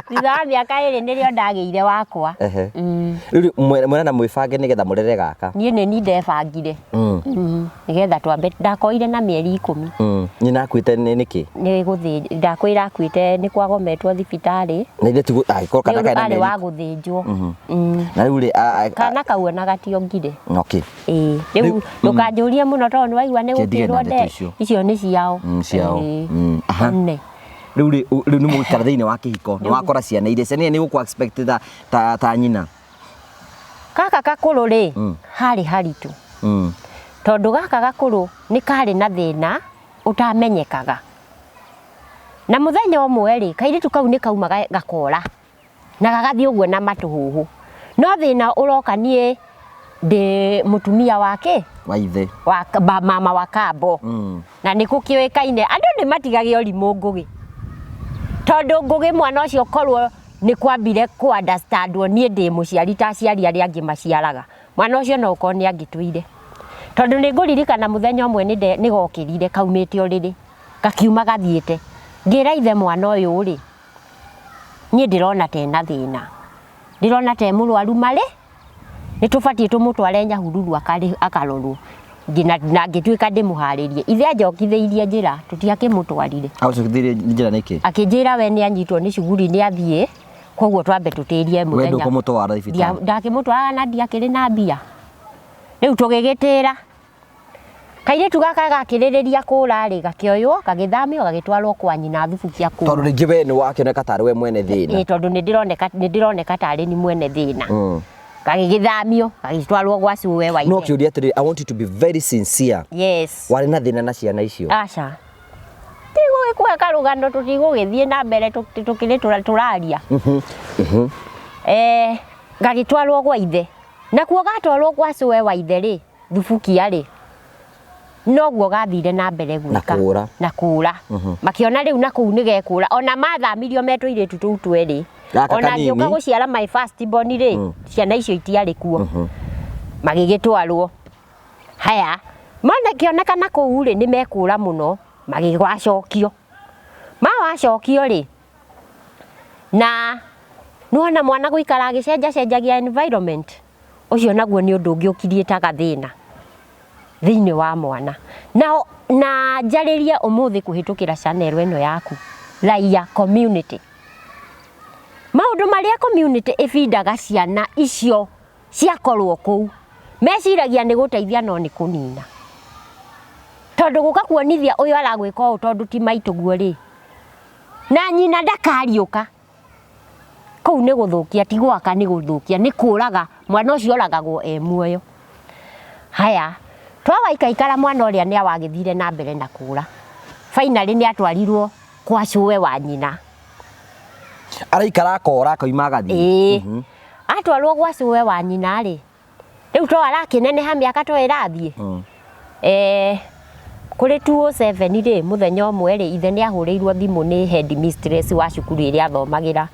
thutha wa mĩaka 2 nĩrĩo ndagĩire wakwa. Rĩu mwena na mwĩbange nĩgetha mũrere gaka? Niĩ nĩ niĩ ndebangire. Nĩgetha twambe, ndakoire na mĩeri 10. Nyina akuĩte nĩkĩ? Nĩ gũthĩnjwo, ndakwĩra akuĩte nĩ kwagometwo thibitarĩ. Na ithe ti angĩkorwo kana Nĩ karĩ na arĩ mĩeri wa gũthĩnjwo. Na rĩu rĩ, Kana kau ona gationgire. Okay. Ĩĩ, rĩu ndũkanjũrie mũno tondũ nĩ waigua nĩ Kĩndige na gũkĩrwo ndeto nde icio. Icio nĩ ciao. Ciao. Ĩĩ. Aha. One. Rĩu rĩ, rĩu nĩ mũgũikara thĩinĩ wa kĩhiko, nĩ wakora ciana iria, ciana iria nĩ gũkũ expect ta nyina. Gaka gakũrũ rĩ, harĩ haritũ. Tondũ gaka gakũrũ nĩ karĩ na thĩna ũtamenyekaga. Na mũthenya ũmwe rĩ, kairĩtu kau nĩ kauma gakora na gagathiĩ ũguo na matũhũhũ. No thĩna ũroka niĩ ndĩ mũtumia wa kĩ? Wa ithe. Wa mama wa kambo. Na nĩ gũkĩũĩkaine andũ nĩ matigagĩa ũrimũ Ngũgĩ. Tondũ Ngũgĩ mwana ũcio korwo nĩ kwambire kũ understandwo niĩ ndĩ mũciari ta aciari arĩa angĩ maciaraga. Mwana ũcio no ũkorwo nĩ angĩtũire. Tondũ nĩ ngũririkana mũthenya ũmwe nĩ gokĩrire kaumĩte ũrĩrĩ, gakiuma gathiĩte. Ngĩra ithe mwana ũyũ rĩ, niĩ ndĩrona ta ena thĩna. Ndĩrona ta e mũrwaru marĩ, nĩ tũbatiĩ tũmũtware Nyahururu akarorwo. Na ngĩtuĩka ndĩmũharĩrie. Ithe anjokithĩirie njĩra, tũtiakĩmũtwarire. Agũcokithĩirie njĩra nĩkĩ? Akĩnjĩra we nĩ anyitwo nĩ cuguri nĩ athiĩ, koguo twambe tũtĩrie We mũthenya. ndũkũmũtwara thibitarĩ? Ndakĩmũtwara na ndiakĩrĩ na mbia. Rĩu tũgĩgĩtĩra. Kairĩtu gaka gakĩrĩrĩria kũra rĩ, gakĩoywo, gagĩthamio, gagĩtwarwo kwa nyina Thubukia kũu. Tondũ rĩngĩ we nĩ wakĩoneka tarĩ we mwene thĩna. Ĩĩ, tondũ nĩ ndĩroneka tarĩ ni mwene thĩna. Gagĩgĩthamio, gagĩtwarwo gwa cũwe wa No ithe. kĩũria atĩrĩrĩ, I want you to be very sincere. Yes. Warĩ na thĩna na ciana icio? Aca. Tigũgĩkũhe karũgano, tũtigũgĩthiĩ na mbere tũkĩrĩ tũraria. Gagĩtwarwo gwa ithe. Nakuo gatwarwo gwa cũwe wa ithe rĩ, Thubukia rĩ, noguo gathire na mbere gwĩka. Na kũũra. Na kũũra. Makĩona rĩu na kũu nĩ gekũũra. Ona mathamirio me tũirĩtu tũu twerĩ. Gaka Ona ngĩũka kanini. gũciara my first born rĩ, ciana icio itiarĩ kuo. Magĩgĩtwarwo. Haya, mona kĩoneka na kũu rĩ, nĩ mekũũra mũno. Magĩgwacokio mawacokio rĩ, na nĩwona mwana gũikara agĩcenjacenjagia environment, ũcio naguo nĩ ũndũ ũngĩ ũkiriĩtaga thĩna thĩinĩ wa mwana. Na njarĩrie ũmũthĩ kũhĩtũkĩra channel ĩno yaku, Raia Community, maũndũ marĩa community ĩbindaga ciana icio ciakorwo kũu, meciragia nĩ gũteithia no nĩ kũnina. Tondũ gũka kuonithia ũyũ aragwĩka ũũ tondũ ti maitũguo rĩ, na nyina ndakariũka, kũu nĩ gũthũkia, ti gwaka nĩ gũthũkia, nĩ kũraga, mwana ũcio oragagwo e muoyo. Haya, twawaikaikara mwana ũrĩa nĩ awagĩthire na mbere na kũra. Finally nĩ atwarirwo kwa cũwe wa nyina. Araikara akora akoima agathiĩ. Ĩĩ. Atwarwo gwa cũwe wa nyina rĩ, rĩu to arakĩneneha mĩaka to ĩrathiĩ. Kũrĩ 207 rĩ, mũthenya ũmwe rĩ, ithe nĩ ahũrĩirwo thimũ nĩ head mistress wa cukuru ĩrĩa athomagĩra,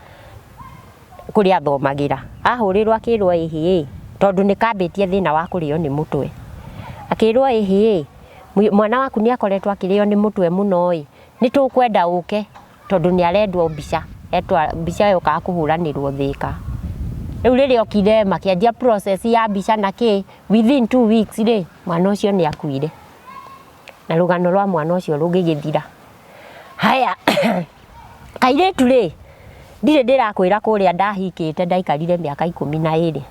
kũrĩa athomagĩra. Ahũrĩrwo akĩrwo ĩhĩ, tondũ nĩ kambĩtie thĩna wa kũrĩo nĩ mũtwe. Akĩrwo ĩhĩ, mwana waku nĩ akoretwo akĩrĩo nĩ mũtwe mũno ĩ, nĩ tũkwenda ũke tondũ nĩ arendwo mbica, mbica yokaga kũhũranĩrwo Thĩka. Rĩu rĩrĩa okire makĩanjia process ya mbica na kĩ, within 2 weeks rĩ, mwana ũcio nĩ akuire. Na rũgano rwa mwana ũcio rũgĩgĩthira. Haya, kairĩtu rĩ, ndirĩ ndĩrakwĩra kũrĩa ndahikĩte ndaikarire mĩaka 12.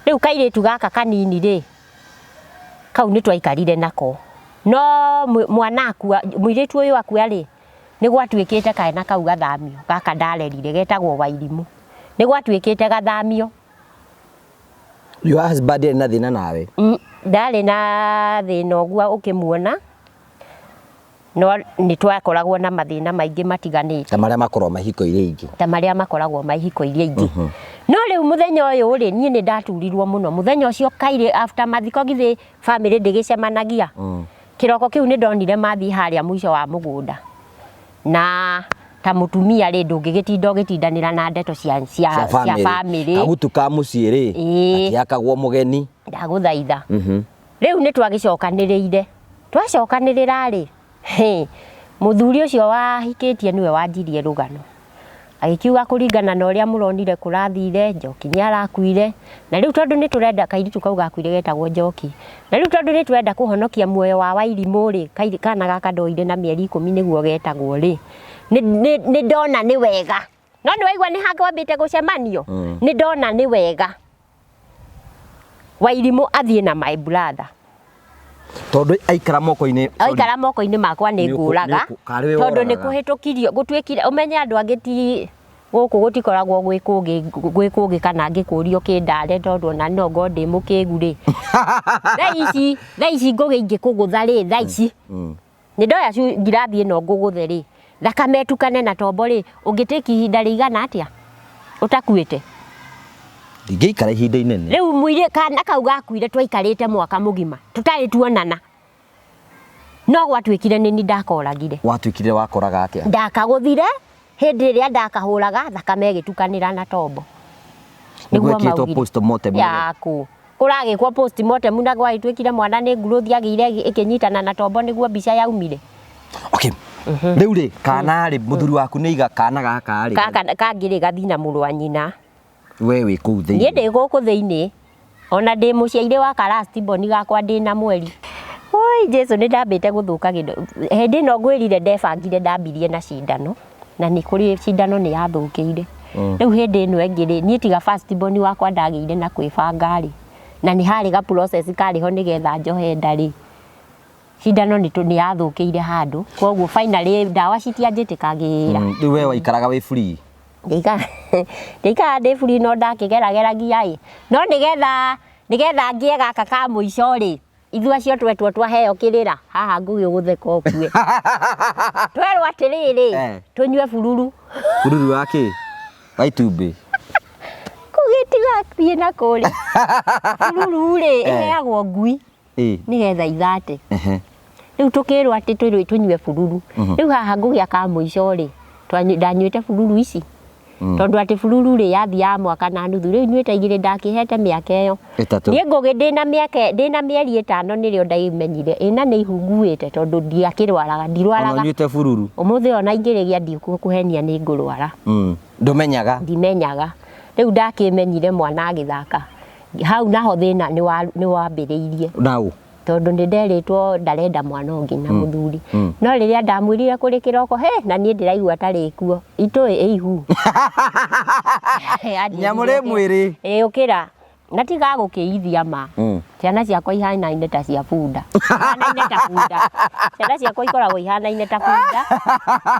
Rĩu kairĩtu gaka kanini rĩ, kau nĩ twaikarire nako. No mwana akua, mũirĩtu ũyũ akua rĩ, nĩ gwatuĩkĩte kana kau gathamio, gaka ndarerire getagwo Wairimũ. Nĩ gwatuĩkĩte gathamio. Your husband ndarĩ na thĩna nawe? Ndarĩ na thĩna ũguo ũkĩmuona, no nĩ twakoragwo na mathĩna maingĩ matiganĩte. Ta marĩa makoragwo ma ihiko iria ingĩ. Ta marĩa makoragwo ma ihiko iria ingĩ. No rĩu mũthenya ũyũ rĩ, niĩ nĩ ndaturirwo mũno. Mũthenya ũcio kairĩ after mathiko githĩ family ndĩgĩcemanagia. Kĩroko kĩu nĩ ndonire mathiĩ harĩa mũico wa mũgũnda. Na ta mũtumia rĩ, ndũngĩgĩtinda ũgĩtindanĩra na ndeto cia family. Kagutu ka mũciĩ rĩ, gatiakagwo mũgeni. Ndagũthaitha. Rĩu nĩ twagĩcokanĩrĩire. Twacokanĩrĩra rĩ, mũthuri ũcio wahikĩtie nĩwe wanjirie rũgano. Agĩkiuga kũringana na ũrĩa mũronire kũrathire, Njoki nĩ arakuire, na rĩu tondũ nĩ tũrenda kairĩtu kau gakuire getagwo Njoki, na rĩu tondũ nĩ tũrenda kũhonokia muoyo wa Wairimũ rĩ, kana gaka ndoire na mĩeri 10 nĩguo getagwo rĩ, nĩ ndona nĩ wega. No nĩ waigua nĩ hakwambĩte gũcemanio? Nĩ ndona nĩ wega Wairimũ athiĩ na my brother. Tondũ aikara moko-inĩ, aikara moko-inĩ makwa nĩ ngũraga, tondũ nĩ kũhĩtũkirio gũtuĩkire ũmenye andũ angĩ ti gũkũ gũtikoragwo gwĩ kũngĩ kana ngĩkũrio kĩndare tondũ ona no ngorwo ndĩ mũkĩgu rĩ. Thaa ici ngũgĩ ingĩkũgũtha rĩ, thaa ici nĩ ndoya ngirathi ĩno ngũgũthe rĩ, thakame ĩtukane na tombo rĩ, ũngĩtĩki ihinda rĩigana atĩa ũtakuĩte? Ndingĩikara ihinda inene. Rĩu mũirĩ kana kau gakuire twaikarĩte mwaka mũgima tũtarĩ tuonana, no gwatuĩkire nĩ ni ndakoragire. Watuĩkire wakoraga atĩa? Ndakagũthire hĩndĩ ĩrĩa ndakahũraga thakame ĩgĩtukanĩra na tombo. Nĩguo ĩkĩtwo postmortem. Yaku kũragĩkwo postmortem na gwagĩtuĩkire mwana nĩ growth yagĩire ĩkĩnyitana na tombo nĩguo mbica yaumire. Okay. Rĩu rĩ, kana rĩ, mũthuri waku nĩ iga kana gaka rĩ? Gaka kangĩ rĩ gathi na mũrũ wa nyina. We wĩ kũu thĩinĩ? Niĩ ndĩ gũkũ thĩinĩ. Ona ndĩ mũciairĩ wa ka last born gakwa ndĩ na mweri. Oi Jesu nĩ ndambĩte gũthũka kĩndũ. Hĩndĩ ĩno ngwĩrire ndebangire ndambirie na cindano. Na nĩ kũrĩ cindano nĩ yathũkĩire. Rĩu hĩndĩ ĩno ĩngĩ rĩ, niĩ tiga first born wakwa ndagĩire na kwĩbanga rĩ, na nĩ harĩ ga process karĩ ho nĩgetha njohe nda rĩ, cindano nĩ yathũkĩire handũ. Koguo finally ndawa citianjĩtĩkagĩra. Rĩu we waikaraga wĩ free? Ndĩikaraga ndĩ free no ndakĩgerageragia ĩ. No nĩgetha ngĩe gaka ka mũico rĩ, ithuĩ acio twetwo twaheo kĩrĩra, haha ngũgĩ ũgũtheka ũkue. Twerwo atĩrĩrĩ, tũnyue bururu. Bururu wa kĩ? Wa itumbĩ? Ngũgĩ tiga na kũrĩa. Bururu rĩ, ĩheagwo ngui nĩgetha ithate. Rĩu tũkĩrwo atĩ tũnyue bururu. Rĩu haha ngũgĩa ka mũico rĩ, ndanyuĩte bururu ici. Tondũ atĩ bururu rĩ yathiaga mwaka na nuthu, rĩu nyuĩte igĩrĩ ndakĩhete mĩaka ĩyo. Ĩtatũ. Niĩ Ngũgĩ ndĩna mĩaka, ndĩna mĩeri 5 nĩrĩo ndaimenyire ĩna nĩ ihu nguĩte tondũ ndiakĩrwaraga, Ona ndirwaraga. ũnyuĩte bururu. Ũmũthĩ ona ingĩrĩgia ndikũhenia nĩ ngũrwara. Ndũmenyaga. Ndimenyaga. Rĩu ndakĩmenyire mwana agĩthaka. Hau naho thĩna nĩ wambĩrĩirie. Nau. Tondũ nĩ nderĩtwo ndarenda mwana ũngĩ na mũthuri. No rĩrĩa ndamwĩrire kũrĩ kĩroko, he, na niĩ ndĩraigua tarĩ kuo. Itũĩ ĩ ihu. Nyamũ rĩ mwĩrĩ. Ĩ ũkĩra. Na tiga gũkĩithia ma. Ciana ciakwa ihanaine ta cia bunda. Ihanaine ta bunda. Ciana ciakwa ikoragwo ihanaine ta bunda.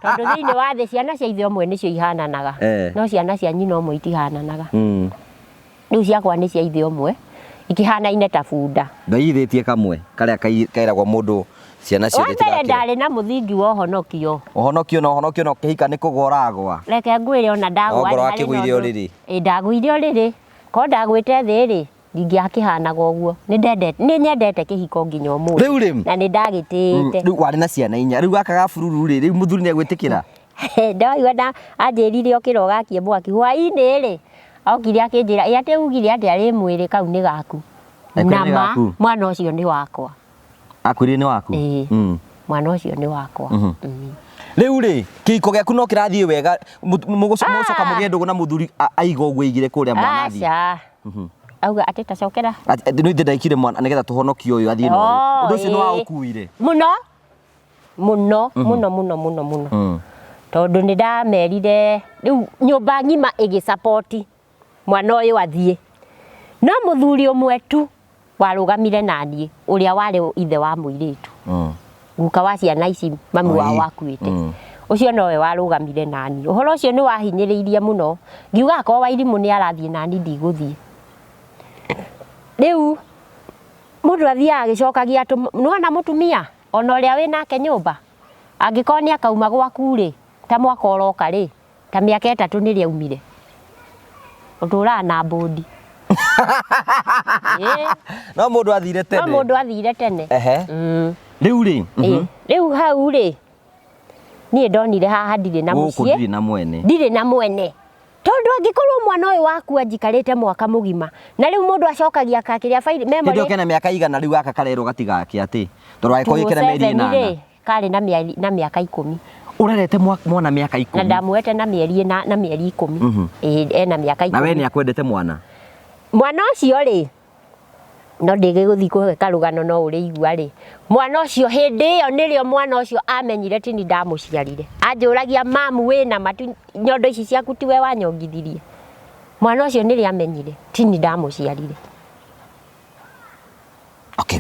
Tondũ thĩinĩ wa thĩ ciana cia ithe ũmwe nĩcio ihananaga. No ciana cia nyina ũmwe itihananaga. Rĩu ciakwa nĩ cia ithe ũmwe, ikĩhanaine ta bunda. Ndaiyithĩtie kamwe karĩa keragwo mũndũ ciana ciothe Wa mbere itigakĩre. ndarĩ na mũthingi wa ũhonokio. Ũhonokio na ũhonokio na ũkĩhika nĩ kũgwa ũragwa. Reke ngwĩre ona ndagwa Ongorwo rĩ, harĩ na akĩgũire ũndũ. ũrĩrĩ. Ĩ, ndagũire ũrĩrĩ. Korwo ndagwĩte thĩ rĩ, ndingĩakĩhanaga ũguo. Nĩ nyendete kĩhiko nginya ũmũthĩ. Rĩu rĩ. Na nĩ ndagĩtĩĩte. Rĩu warĩ na ciana inya. Rĩu gaka ga bururu rĩ, rĩu mũthuri nĩ egwĩtĩkĩra? Ndaigua na anjĩrire ũkĩra ũgakie mwaki. Hwaĩ-inĩ rĩ, okire akĩnjĩra, ĩ atĩ ugire atĩ arĩ mwĩrĩ kau nĩ gaku. Akwĩrire Na nĩ ma, gaku? mwana ũcio nĩ wakwa. Akwĩrire nĩ waku? Ĩĩ. Mwana ũcio nĩ wakwa. Rĩu rĩ, kĩhiko gĩaku no kĩrathiĩ wega, mũgũcoka mũgĩe ndũgũ na mũthuri aiga ũguo aigire kũrĩa mwana athiĩ. Aca. Auga atĩ tacokera. Atĩ nĩ ithe ndaikire mwana nĩgetha tũhonokie ũyũ athiĩ na ũyũ. Ũndũ ũcio nĩ waũkuire? Mũno. Mũno, mũno, mũno, mũno, mũno. Tondũ nĩ ndamerire, rĩu nyũmba ng'ima ĩgĩcapoti mwana ũyũ athiĩ. No mũthuri ũmwe tu warũgamire naniĩ, ũrĩa warĩ ithe wa mũirĩtu. Guka wa ciana ici mami wao wakuĩte. Ũcio nowe warũgamire naniĩ. Ũhoro ũcio nĩ wahinyĩrĩirie mũno. Ngiuga akorwo Wairimũ nĩ arathiĩ nani ndigũthiĩ. Rĩu mũndũ athiaga agĩcokagia nĩwona mũtumia ona ũrĩa wĩnake nyũmba angĩkorwo nĩ akauma gwaku rĩ, ta mwaka ũroka rĩ, ta mĩaka 3 nĩrĩo aumire. Ũtũraga na mbũndi. No mũndũ athire tene. No mũndũ athire tene. Rĩu rĩ, Rĩu hau rĩ, niĩ ndonire haha ndirĩ na Gũkũ mũciĩ. ndirĩ na mwene. Ndirĩ na mwene. Tondũ angĩkorwo mwana ũyũ waku anjikarĩte mwaka mũgima, na rĩu mũndũ acokagia kakĩrĩa faili, memory. Hĩndĩ ĩyo kena mĩaka igana rĩu gaka karerwo gatigake atĩ, tondũ angĩkorwo gĩkĩra mĩeri 207 ĩnana. rĩ, karĩ na mĩeri, na mĩaka 10. Ũrerete mwana mĩaka ikũmi. Na ndamuoete na mĩeri ĩna, na mĩeri 10. Ĩĩ, ena mĩaka Na we ikũmi. nĩ akwendete mwana? Mwana ũcio rĩ, no ndĩgĩgũthiĩ kũhe karũgano no ũrĩigua rĩ. Mwana ũcio hĩndĩ ĩyo nĩrĩo mwana ũcio amenyire tini ndamũciarire. Anjũragia mamu wĩna matu nyondo ici ciaku tiwe wanyongithirie. Mwana ũcio nĩrĩo amenyire tini ndamũciarire. Okay.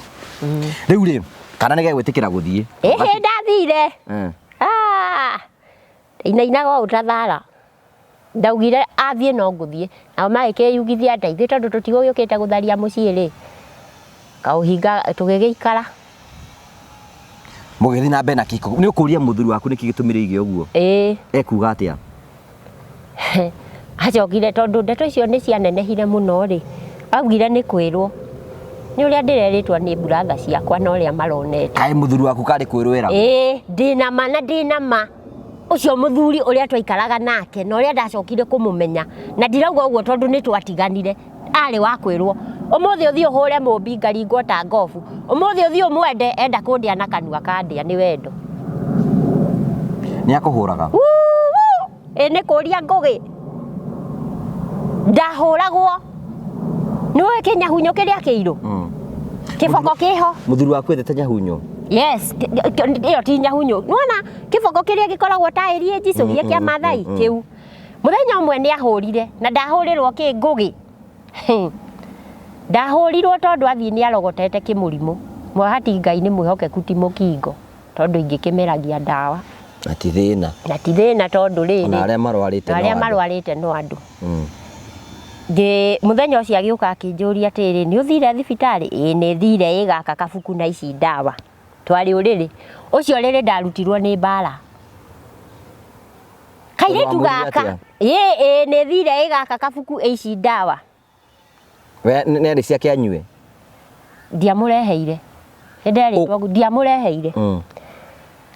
Rĩu rĩ, kana nĩ gegwĩtĩkĩra gũthiĩ? Ĩhĩ ndathire. Inainaga o ũtathara. Ndaugire athiĩ no ngũthiĩ. Nao magĩkĩyugithia atĩ ithuĩ tondũ tũtigũgĩũkĩte gũtharia mũciĩ rĩ, kaũhinga tũgĩgĩikara. Mũgĩthiĩ na mbere na kĩhiko. Nĩ ũkũria mũthuri waku nĩkĩ gĩtũmire ige ũguo? Ĩĩ. Ekuga atĩa? Acokire tondũ ndeto icio nĩ cianenehire mũno rĩ, augire nĩ kwĩrwo. Nĩ ũrĩa ndĩrerĩtwo nĩ buratha ciakwa na ũrĩa maronete. Kaĩ mũthuri waku karĩ kwĩrwo eragwo? Ĩĩ, ndĩna ma na ndĩna ma. Ũcio mũthuri ũrĩa twaikaraga nake na ũrĩa ndacokire kũmũmenya, na ndirauga ũguo tondũ nĩ twatiganire, arĩ wa kwĩrwo. Ũmũthĩ ũthiĩ ũhũre mũmbi ngaringwo ta ngobu. Ũmũthĩ ũthiĩ ũmwende enda kũndĩa na kanua kandĩa nĩ wendo. Nĩ akũhũraga? Ĩ nĩ kũria Ngũgĩ. Ndahũragwo. Nĩ ũĩ kĩnyahunyo kĩrĩa kĩirũ? Kĩboko kĩho. Mũthuri waku endete nyahunyo? Yes, ĩyo ti nyahunyo. Nĩwona kĩboko kĩrĩa gĩkoragwo taĩri ĩ njicũhie kĩa Mathai kĩu. Mũthenya ũmwe nĩ ahũrire na ndahũrĩrwo kĩ Ngũgĩ. Ndahũrirwo tondũ athiĩ nĩ arogotete kĩmũrimũ. Mwahati Ngai nĩ mwĩhokeku ti mũkingo tondũ ingĩkĩmeragia ndawa. Na ti thĩna. Na ti thĩna tondũ rĩrĩ. Ona arĩa marwarĩte Na no arĩa andũ. marwarĩte no andũ. Mũthenya ũcio agĩũka akĩnjũria atĩrĩ, nĩ ũthire thibitarĩ? Ĩĩ nĩ thire, ĩ gaka kabuku na ici ndawa. Twarĩ ũrĩrĩ. Ũcio ũrĩrĩ ndarutirwo nĩ mbara. Kairĩtu Ũramwĩrire gaka. atĩa? Ĩĩ, ĩĩ, nĩ thire, ĩ gaka kabuku ĩ ici ndawa. We nĩ arĩ ciake anyue? Ndiamũreheire. Nĩ nderĩtwo ndiamũreheire.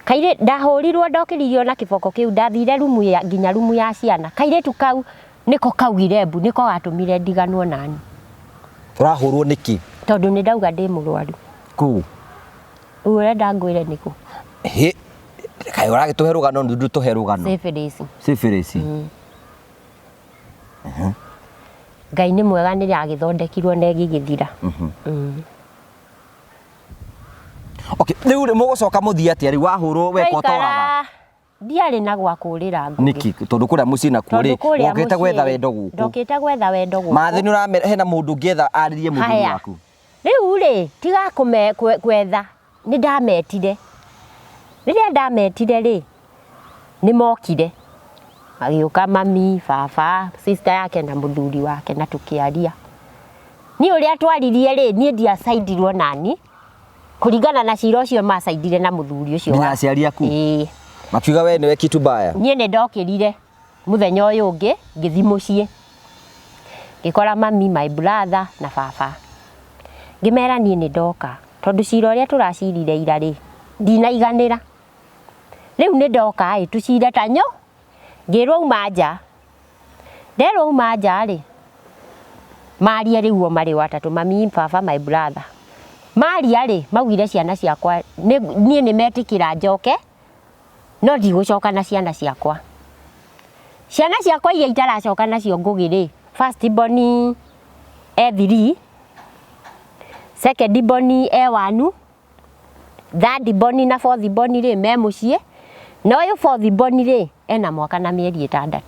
Kairĩ ndahũrirwo ndokĩririo na kĩboko kĩu, ndathire rumu ya nginya rumu ya ciana. Kairĩtu kau nĩko kaugire mbu, nĩko gatũmire ndiganwo nani. Ũrahũrwo nĩkĩ? Tondũ nĩ ndauga ndĩ mũrwaru. Kũ? Rĩu ũrenda ngwĩre nĩkũ? Hĩ, kaĩ ũragĩtũhe rũgano ndũtũhe rũgano. Syphilis. Syphilis. Ngai nĩ mwega nĩ yagĩthondekirwo na ĩgĩgĩthira. Okay, rĩu rĩ mũgũcoka mũthiĩ atĩa rĩu wahũrwo weka ũtoraga? Twaikara ndiarĩ na gwa kũrĩra Ngũgĩ. Nĩkĩ? Tondũ kũrĩa mũciĩ nakuo rĩ, Tondũ kũrĩa wokĩte gwetha mũciĩ rĩ, wendo gũkũ. Ndokĩte gwetha wendo gũkũ. Mathĩ nĩ ũramera hena mũndũ ũngĩetha arĩrie mũthuri Haya. waku. Rĩu rĩ, tiga kũme gwetha, nĩ ndametire. Rĩrĩa ndametire rĩ, nĩ mokire. Magĩũka mami, baba, sister yake na mũthuri wake na tũkĩaria. Niĩ ũrĩa twaririe rĩ, niĩ ndiacaidirwo nani, kũringana na cira ũcio macaidire na mũthuri ũcio. Nginya aciari aku? Ĩĩ. Makiuga we nĩwe kitu mbaya. Niĩ nĩ ndokĩrire mũthenya ũyũ ũngĩ ngĩthiĩ mũciĩ. Ngĩkora mami, my brother na baba. Ngĩmera niĩ nĩ ndoka tondũ cira ũrĩa tũracirire ira rĩ, ndinaiganĩra. Rĩu nĩ ndoka ĩ, tũcire ta nyo. Ngĩrwo uma nja. Nderwo uma nja rĩ, marie rĩu o marĩ o atatũ, mami, baba, my brother. Maria rĩ, maugire ciana ciakwa, niĩ nĩ metĩkĩra njoke, no ndigũcoka na ciana ciakwa. Ciana ciakwa iria itaracoka nacio Ngũgĩ rĩ, first born e 3, second born e 1, third born na fourth born rĩ me mũciĩ, na ũyũ fourth born rĩ ena mwaka na mĩeri 6.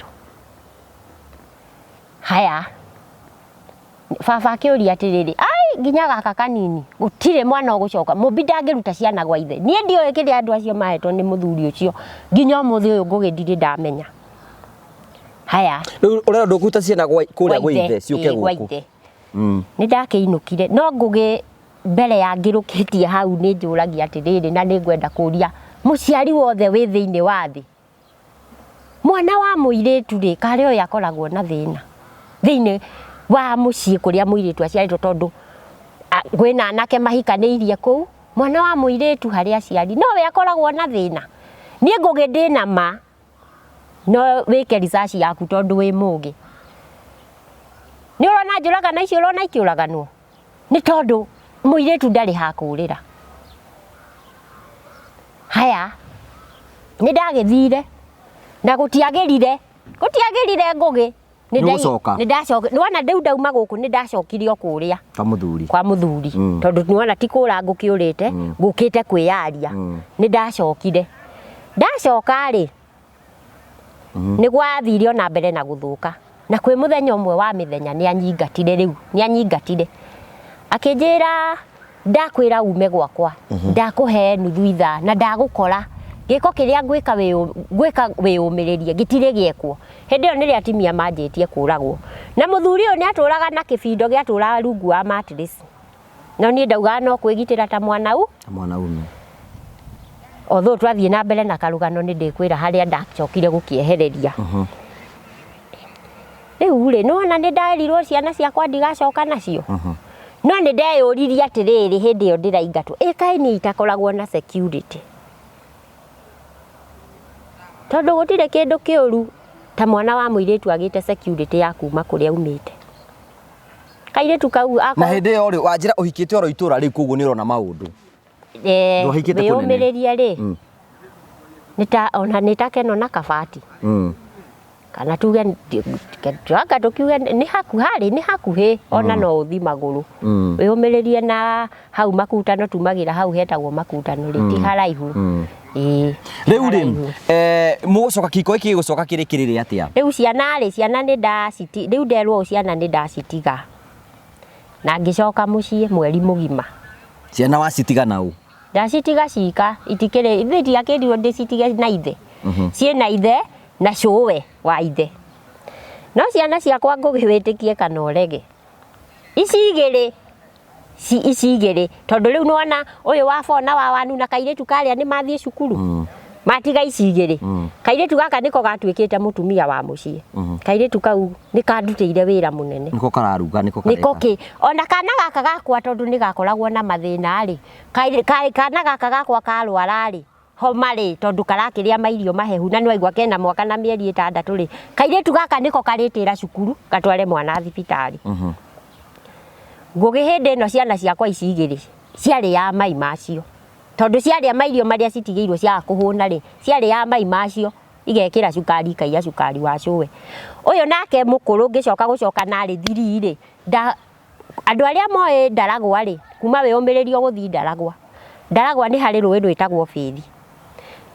Haya, baba akĩũria atĩrĩrĩ, ai nginya gaka kanini gũtirĩ mwana ũgũcoka, mũmbi ndangĩruta ciana gwa ithe. Niĩ ndiũĩ kĩrĩa andũ acio mahetwo nĩ mũthuri ũcio nginya ũmũthĩ ũyũ Ngũgĩ ndirĩ ndamenya. Haya, Rĩu ũrenda ndũkũruta ciana kũrĩa gwa ithe ciũke gwa gũkũ. ithe. Nĩ ndakĩinũkire no Ngũgĩ mbere ya ngĩrũkĩtie hau nĩ njũragia atĩrĩrĩ, na nĩ ngwenda kũria mũciari wothe wĩ thĩinĩ wa thĩ, mwana wa mũirĩtu rĩ, karĩ ũyũ akoragwo na thĩna thĩinĩ wa mũciĩ kũrĩa mũirĩtu aciarĩtwo, tondũ kwĩna anake mahikanĩirie kũu, mwana wa mũirĩtu harĩ aciari nowe akoragwo na thĩna. Niĩ Ngũgĩ ndĩna ma, no wĩke research yaku tondũ wĩ mũgĩ. Nĩ ũrona njũragano icio, ũrona ikĩũraganwo nĩ tondũ mũirĩtu ndarĩ hakũrĩra. Haya, nĩ ndagĩthire na gũtiagĩrire, gũtiagĩrire Ngũgĩ. Nĩ ũgũcoka? Nĩ ndacoka. Nĩ wona rĩu ndauma gũkũ nĩ ndacokire o kũrĩa Kwa mũthuri. Kwa mũthuri. Tondũ nĩ wona ti kũra ngũkĩũrĩte, ngũkĩte kwĩyaria. Nĩ ndacokire. Ndacoka rĩ, nĩ gwathire ona mbere na gũthũka. Na kwĩ mũthenya ũmwe wa mĩthenya nĩ anyingatire rĩu, nĩ anyingatire. Akĩnjĩra ndakwĩra ume gwakwa, ndakũhe nuthu ithaa na ndagũkora. Gĩko kĩrĩa ngwĩka ngwĩka wĩyũmĩrĩrie gĩtirĩ gĩekwo. Hĩndĩ ĩyo nĩrĩo atumia manjĩtie kũragwo. Na mũthuri ũyũ nĩ atũraga na kĩbindo gĩatũraga rungu wa mattress. No niĩ ndaugaga no kwĩgitĩra ta mwanau. Ta mwanaume. Although twathiĩ na mbere na karũgano nĩ ndĩkwĩra harĩa ndacokire gũkĩehereria. Rĩu rĩ, nĩwona nĩ nderirwo ciana ciakwa ndigacoka nacio. No nĩ ndeyũririe atĩrĩrĩ hĩndĩ ĩyo ndĩraingatwo, ĩ kaĩ niĩ itakoragwo na security. Tondũ gũtirĩ kĩndũ kĩũru ta mwana wa mũirĩtu agĩte security ya kuma kũrĩa aumĩte. Kairĩtu kau Na hĩndĩ ĩyo rĩ, wanjĩra ũhikĩte oro itũra rĩu koguo nĩ ũrona maũndũ. Ndwahikĩte kũnene. Wĩyũmĩrĩrie rĩ, nĩ ta ona nĩ ta keno na kabati. Kana tuge anga tũkiuge nĩ hakuhĩ, harĩ nĩ hakuhĩ ona no ũthi magũrũ. Wĩyũmĩrĩrie na hau makutano tumagĩra hau hetagwo makutano rĩ, ti haraihu. Ĩĩ. Rĩu rĩ, mũgũcoka kĩhiko gĩkĩ gĩgũcoka kĩrĩ kĩrĩrĩ atĩa? Rĩu ciana rĩ, ciana nĩ ndaciti, rĩu nderwo ũũ ciana nĩ ndacitiga. Na ngĩcoka mũciĩ mweri mũgima. Ciana wacitiga na ũ? Ndacitiga cika, itikĩrĩ, ithe ndiakĩrirwo ndĩcitige na ithe. Ciĩna ithe na cũwe wa ithe. No ciana ciakwa Ngũgĩ wĩtĩkie kana ũrege. Ici igĩrĩ, ici igĩrĩ, tondũ rĩu nĩwona ũyũ wa 4 na wa 1 na kairĩtu karĩa nĩ mathiĩ cukuru. Matiga ici igĩrĩ. Kairĩtu gaka nĩko gatuĩkĩte mũtumia wa mũciĩ. Kairĩtu kau nĩ kandutĩire wĩra mũnene. Nĩko kararuga, nĩko Nĩko kareka. kĩ. Ona kana gaka gakwa tondũ nĩ gakoragwo na mathĩna rĩ, kana gaka gakwa karwara rĩ, Homa rĩ, tondũ karakĩrĩa mairio mahehu na nĩwaigua kena mwaka na mĩeri 6 rĩ, kairĩtu gaka nĩko karĩtĩra cukuru gatware mwana thibitarĩ. Ngũgĩ hĩndĩ ĩno ciana ciakwa ici igĩrĩ ciarĩaga mai macio, tondũ ciarĩa mairio marĩa citigĩirwo ciaga kũhũna rĩ, ciarĩaga mai macio igekĩra cukari ikaiya cukari wa cũwe. Ũyũ nake mũkũrũ ngĩcoka gũcoka narĩ 3 rĩ, andũ arĩa moĩ Ndaragwa rĩ, kuma wĩyũmĩrĩrio gũthiĩ Ndaragwa, Ndaragwa nĩ harĩ rũĩ rwĩtagwo Bĩthi,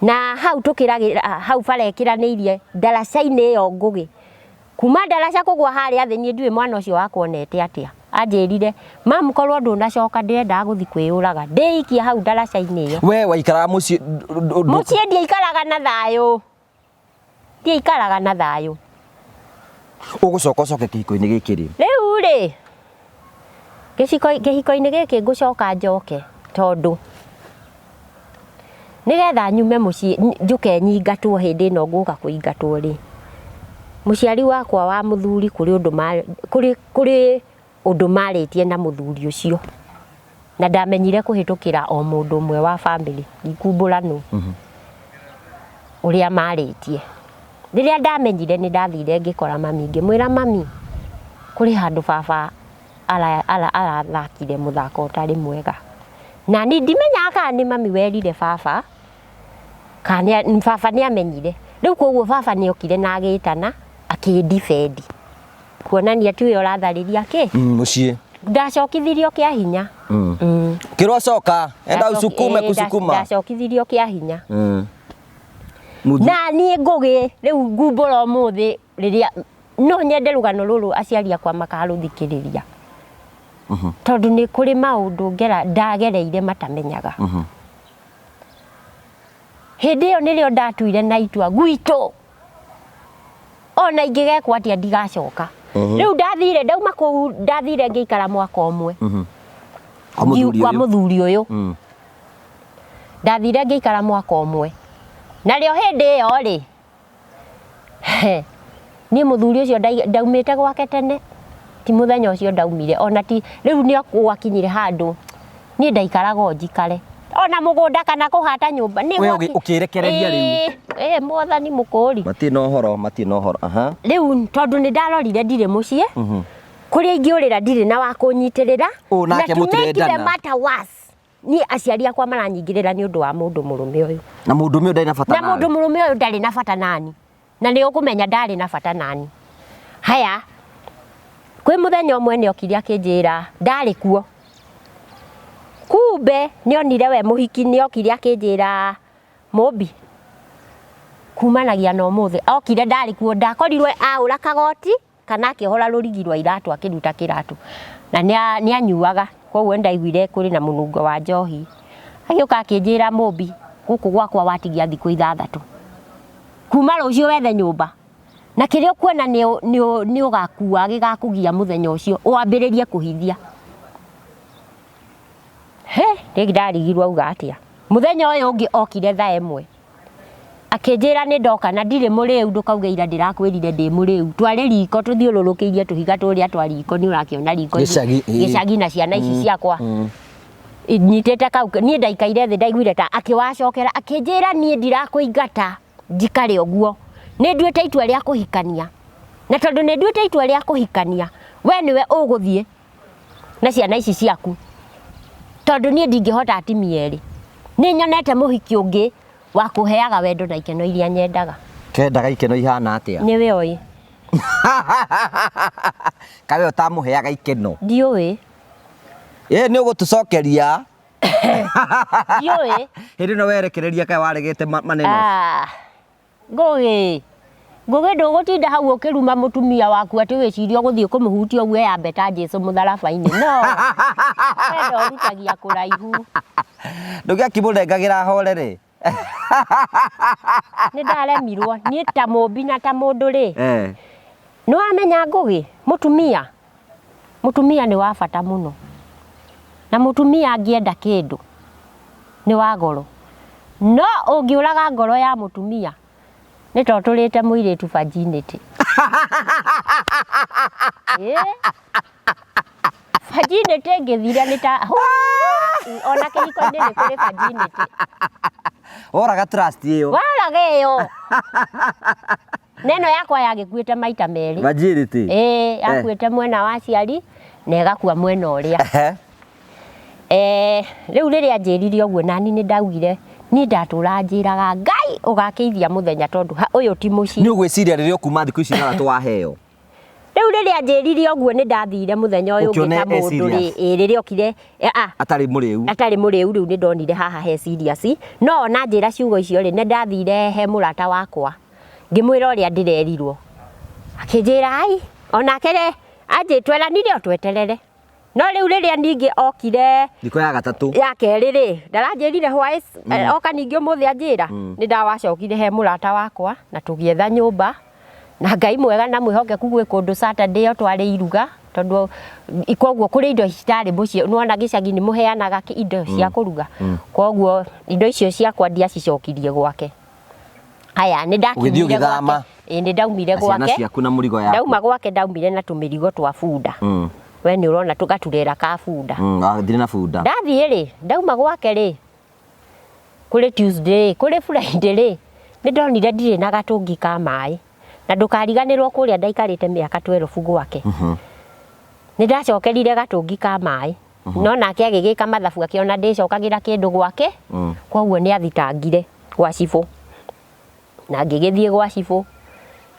na hau tũkĩragĩra hau bara ĩkĩranĩirie ndaraca-inĩ ĩyo Ngũgĩ, kuma ndaraca kũgwa harĩa thĩ niĩ ndiũĩ mwana ũcio wakwa onete atĩa, anjĩrire mamu korwo ndũnacoka ndĩrendaga gũthiĩ kwĩyũraga, ndĩikie hau ndaraca-inĩ ĩyo. We waikaraga mũciĩ? Mũciĩ ndiaikaraga na thayũ, ndiaikaraga na thayũ. Ũgũcoka ũcoke kĩhiko-inĩ gĩkĩ rĩ? Rĩu rĩ, kĩhiko-inĩ gĩkĩ ngũcoka njoke tondũ nĩgetha nyume mũciĩ njũke nyingatwo hĩndĩ ĩno ngũka kũingatwo rĩ, mũciari wakwa wa mũthuri kũrĩ ũndũ kũrĩ ũndũ marĩtie na mũthuri ũcio, na ndamenyire kũhĩtũkĩra o mũndũ ũmwe wa bamĩrĩ, ndikumbũra nũ, ũrĩa marĩtie. Rĩrĩa ndamenyire nĩ ndathire ngĩkora mami, ngĩmwĩra mami, kũrĩ handũ baba arathakire mũthako ũtarĩ mwega. Na niĩ ndimenyaga kana nĩ mami werire baba, kana baba nĩ amenyire. Rĩu koguo baba nĩ okire na agĩtana akĩndibend, kuonania tiwe ũratharĩria kĩ Mũciĩ. Ndacokithirio kĩa hinya. Kĩrwo coka enda usukume kusukuma. Ndacokithirio kĩa hinya. Na niĩ Ngũgĩ rĩu ngumbũra ũmũthĩ, rĩrĩa no nyende rũgano rũrũ aciari akwa makarũthikĩrĩria, tondũ nĩ kũrĩ maũndũ ngera ndagereire matamenyaga. Hĩndĩ ĩyo nĩrĩo ndatuire na itua gwitũ ona ingĩgekwo atĩa ndigacoka. Rĩu ndathire, ndauma kũu ndathire ngĩikara mwaka ũmwe. Kwa mũthuri Kwa ũyũ. Mũthuri ũyũ. Ndathire ngĩikara mwaka ũmwe, narĩo hĩndĩ ĩyo rĩ, niĩ mũthuri ũcio ndaumĩte gwake tene, ti mũthenya ũcio ndaumire ona ti rĩu. Nĩ gwakinyire handũ niĩ ndaikaraga o njikare ona mũgũnda kana kũhata nyũmba nĩ We ũkĩrekereria rĩu. Ĩĩ, mwathani mũkũri. Matirĩ na ũhoro, matirĩ na ũhoro, aha. Rĩu tondũ nĩ ndarorire ndirĩ mũciĩ, kũrĩa ingĩũrĩra ndirĩ na wa kũnyitĩrĩra. Ũũ nake Na to make the mũtirendana. matter worse, niĩ aciari akwa maranyingĩrĩra nĩ ũndũ wa mũndũ mũrũme ũyũ. Na mũndũ ũmwe ndarĩ na bata Na nawe. Mũndũ mũrũme ũyũ ndarĩ na bata nani, na nĩ ũkũmenya ndarĩ na bata nani. Haya, kwĩ mũthenya ũmwe nĩ okire akĩnjĩra ndarĩ kuo, kumbe nĩ onire we mũhiki. Nĩ okire akĩnjĩra, "Mũmbi, kumanagia na ũmũthĩ." Okire ndarĩ kuo, ndakorirwe aũra kagoti kana akĩohora rũrigi rwa iratũ, akĩruta kĩratũ, na nĩ anyuaga, koguo nĩ ndaiguire kũrĩ na mũnungo wa njohi. Agĩũka akĩnjĩra, "Mũmbi, gũkũ gwakwa watigia thikũ 6, kuma rũciũ wethe nyũmba, na kĩrĩa ũkuona nĩ ũgakua gĩgakũgia mũthenya ũcio wambĩrĩrie kũhithia." He rĩngĩ ndarigirwo auga atĩa. Mũthenya ũyũ ũngĩ okire thaa 1 akĩnjĩra, "Nĩ ndoka na ndirĩ mũrĩu, ndũkauge ira ndĩrakwĩrire ndĩ mũrĩu." Twarĩ riko tũthiũrũrũkĩirie tũhiga tũrĩa twa riko, nĩ ũrakĩona riko Gĩcagi, ĩĩ. Gĩcagi, na ciana ici ciakwa nyitĩte kau. Niĩ ndaikaire thĩ, ndaiguire ta akĩwacokera, akĩnjĩra, "Niĩ ndirakũingata njikare ũguo, nĩ nduĩte itua rĩa kũhikania, na tondũ nĩ nduĩte itua rĩa kũhikania, we nĩwe ũgũthiĩ na ciana ici ciaku, tondũ niĩ ndingĩhota atimia erĩ. Nĩ nyonete mũhiki ũngĩ wa kũheaga wendo na ikeno iria nyendaga." Kendaga ikeno ihana atĩa? Nĩwe oĩ. Kawe ũtamũheaga ikeno? Ndiũĩ. Ĩ nĩ ũgũtũcokeria. Ndiũĩ. Hĩndĩ ĩno werekereria kaĩ waregete maneno? Ah, Ngũgĩ, Ngũgĩ, ndũgũtinda hau ũkĩruma mũtumia waku atĩ wĩcirie ũgũthiĩ kũmũhutia ũguo yambe ta Jesu mũtharaba-inĩ. No wendo ũrutagia kũraihu. Ndũgĩakimũrengagĩra horere. Nĩ ndaremirwo niĩ ta mũmbi na ta mũndũ rĩ. Nĩ wamenya Ngũgĩ, mũtumia nĩ wa bata mũno, na mũtumia angĩenda kĩndũ nĩ wa goro, no ũngĩũraga ngoro ya mũtumia nĩ ta ũtũrĩte mũirĩtu virginity. Ĩ, virginity ĩngĩthira nĩ ta ona kĩhiko-inĩ nĩ kũrĩ virginity. Woraga trust ĩyo. Waraga ĩyo neno yakwa yagĩkuĩte maita merĩ. Majirity. Ĩĩ, yakuĩte mwena wa aciari na ĩgakua mwena ũrĩa. Ehe. Rĩu rĩrĩa anjĩrire ũguo nani nĩ ndaugire niĩ ndatũra njĩraga Ngai ũgakĩithia mũthenya tondũ ũyũ ti mũciĩ. Nĩ ũgwĩciria rĩrĩa ũkuma thikũ ici ithathatũ waheo. Rĩu rĩrĩa anjĩrire ũguo nĩ ndathire mũthenya ũyũ ũngĩ Ũkĩona ta e mũndũ rĩ, serious. ĩ, rĩrĩa okire Atarĩ mũrĩu. Atarĩ mũrĩu rĩu nĩ ndonire haha he serious. No ona njĩra ciugo icio rĩ, nĩ ndathire he mũrata wakwa ngĩmwĩra ũrĩa ndĩrerirwo. Akĩnjĩra ai, onake rĩ, anjĩ tweranire o tweterere. No rĩu rĩrĩa ningĩ okire Thikũ ya gatatũ. Ya kerĩ rĩ, ndaranjĩrire hwaĩ oka ningĩ ũmũthĩ anjĩra, nĩ ndawacokire he mũrata wakwa na tũgĩetha nyũmba. Na Ngai mwega na mwĩhokeku gwĩ kũndũ Saturday ĩyo twarĩ iruga tondũ koguo kũrĩ indo citarĩ mũciĩ, nĩwona gĩcagi nĩ mũheanaga indo cia kũruga, koguo indo icio ciakwa ndiacicokirie gwake. Aya, nĩ Ũgĩthiĩ ndakiumire ũgĩthama. gwake. Ĩĩ, nĩ ndaumire Na ciana gwake. ciaku na mũrigo yaku. Ndauma gwake ndaumire na tũmĩrigo twa bunda. We nĩ ũrona tũgaturera ka bunda. Wathire na bunda. Ndathiĩ rĩ, ndauma gwake rĩ, kũrĩ Tuesday, kũrĩ Friday rĩ, nĩ ndonire ndirĩ na gatũngi ka maĩ. Na ndũkariganĩrwo kũrĩa ndaikarĩte mĩaka 12 gwake. Nĩ ndacokerire gatũngi ka maĩ. No nake agĩgĩka mathabu akĩona ndĩcokagĩra kĩndũ gwake. Koguo nĩ athitangire gwa cibũ. Na ngĩgĩthiĩ gwa cibũ.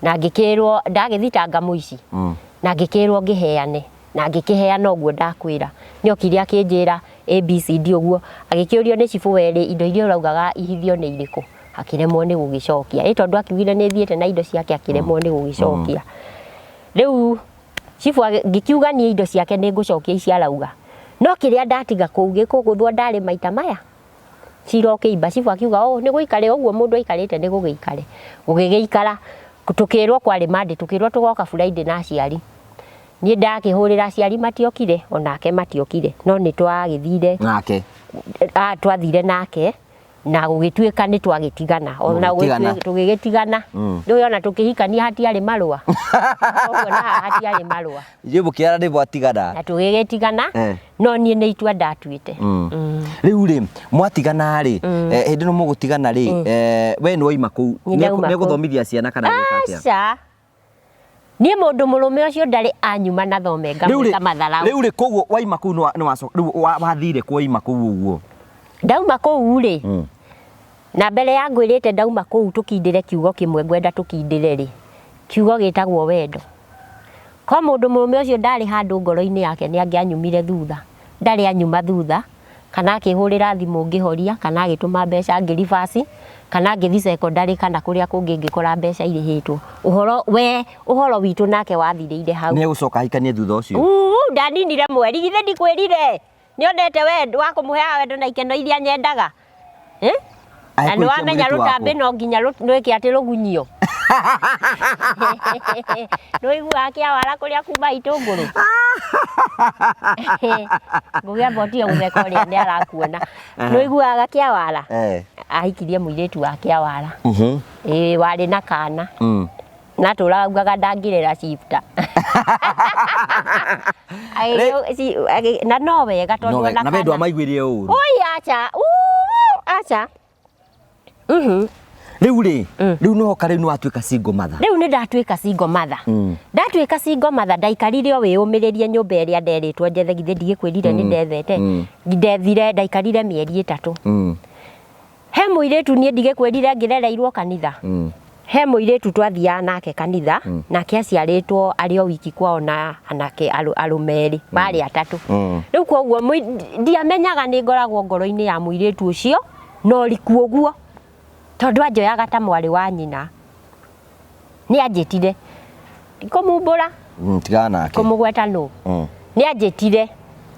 Na ngĩkĩrwo ndagĩthitanga mũici. Na ngĩkĩrwo ngĩheane. Na ngĩkĩheana ũguo ndakwĩra. Nĩ okire akĩnjĩra ABCD ũguo. Agĩkĩũrio nĩ cibũ werĩ indo iria ũraugaga ihithio nĩ irĩkũ. Akĩremwo nĩ gũgĩcokia. Ĩ tondũ akiugire nĩ thiĩte na indo ciake akĩremwo nĩ gũgĩcokia. Rĩu cibũ ngĩkiuga niĩ indo ciake nĩ ngũcokia ici arauga. No kĩrĩa ndatiga kũu gĩkũgũthwo ndarĩ maita maya. Cira ũkĩimba, cibũ akiuga oh, nĩ gũikare ũguo mũndũ aikarĩte nĩ gũgĩikare. Gũgĩgĩikara, tũkĩrwo kwarĩ Monday, tũkĩrwo tũgoka Friday na aciari. Niĩ ndakĩhũrĩra aciari matiokire, onake matiokire. No nĩ twagĩthire. Nake? Twathire nake, na gũgĩtuĩka nĩ twagĩtigana. Ona Mũgĩtigana. tũgĩgĩtigana. Rĩu ona tũkĩhikania hatiarĩ marũa. Ũguo na haha hatiarĩ marũa. Inyuĩ mũkĩara nĩ mwatigana. Na tũgĩgĩtigana, no niĩ nĩ itua ndatuĩte. Rĩu rĩ, mwatigana rĩ, hĩndĩ ĩno mũgũtigana rĩ, we nĩ waima kũu? Nĩ ndauma Nĩ kũu. gũthomithia ciana kana gwĩka atĩa? Aca. Niĩ mũndũ mũrũme ũcio ndarĩ anyuma na thome ngamwĩka matharau. Rĩu rĩ, koguo waima kũu nĩ wacoka, rĩu wathire kũ waima kũu ũguo? Ndauma kũu rĩ, na mbere ya ngwĩrĩte ndauma kũu tũkindĩre kiugo kĩmwe ngwenda tũkindĩre rĩ, kiugo gĩtagwo wendo. Ko mũndũ mũrũme ũcio ndarĩ handũ ngoro-inĩ yake nĩ angĩanyumire thutha. Ndarĩ anyuma thutha, kana akĩhũrĩra thimũ ngĩhoria, kana agĩtũma mbeca ngĩribasi, kana ngĩthiĩ secondary kana kũrĩa kũngĩ ngĩkora mbeca irĩhĩtwo. Ũhoro we, ũhoro witũ nake wathirĩire hau. Nĩ egũcoka ahikanie thutha ũcio? Uu, ndaninire mweri, githĩ ndikwĩrire? Nĩonete wendo wa kũmũheaga wendo na ikeno iria nyendaga. Na nĩ Ahĩkũikia wamenya mũirĩtu waku. rũtambĩ no nginya rwĩke atĩ rũgunyio. Nĩũiguaga kĩawara kũrĩa kuma itũngũrũ? Ngũgĩa mbotio gũtheka ũrĩa nĩ arakuona. Nĩũiguaga kĩawara? Ahikirie mũirĩtu wa kĩawara. Ĩĩ, warĩ na kana. Na atũraga augaga ndangĩrera shifter. Na no wega tondũ No wega. ona Na we kana ndwamaiguĩrire ũru? Oi, acha. Uu, acha. Rĩu rĩ, rĩu no hoka rĩu nĩ watuĩka single mother. Rĩu nĩ ndatuĩka single mother. Ndatuĩka single mother, ndaikarire o wĩyũmĩrĩrie nyũmba ĩrĩa nderĩtwo njethe, githĩ ndigĩkwĩrire nĩ ndethete. Ndethire, ndaikarire mĩeri 3. He mũirĩtu niĩ ndigĩkwĩrire ngĩrereirwo kanitha. He mũirĩtu twathiaga nake kanitha, nake aciarĩtwo arĩ o wiki kwao na anake arũme erĩ, marĩ atatũ. Rĩu koguo ndiamenyaga nĩ ngoragwo ngoro-inĩ ya mũirĩtu ũcio, na ũriku ũguo. Tondũ anjoyaga ta mwarĩ wa nyina. Nĩ anjĩtire. Ndikũmumbũra. Tigana nake. Kũmũgweta nũ. Nĩ anjĩtire.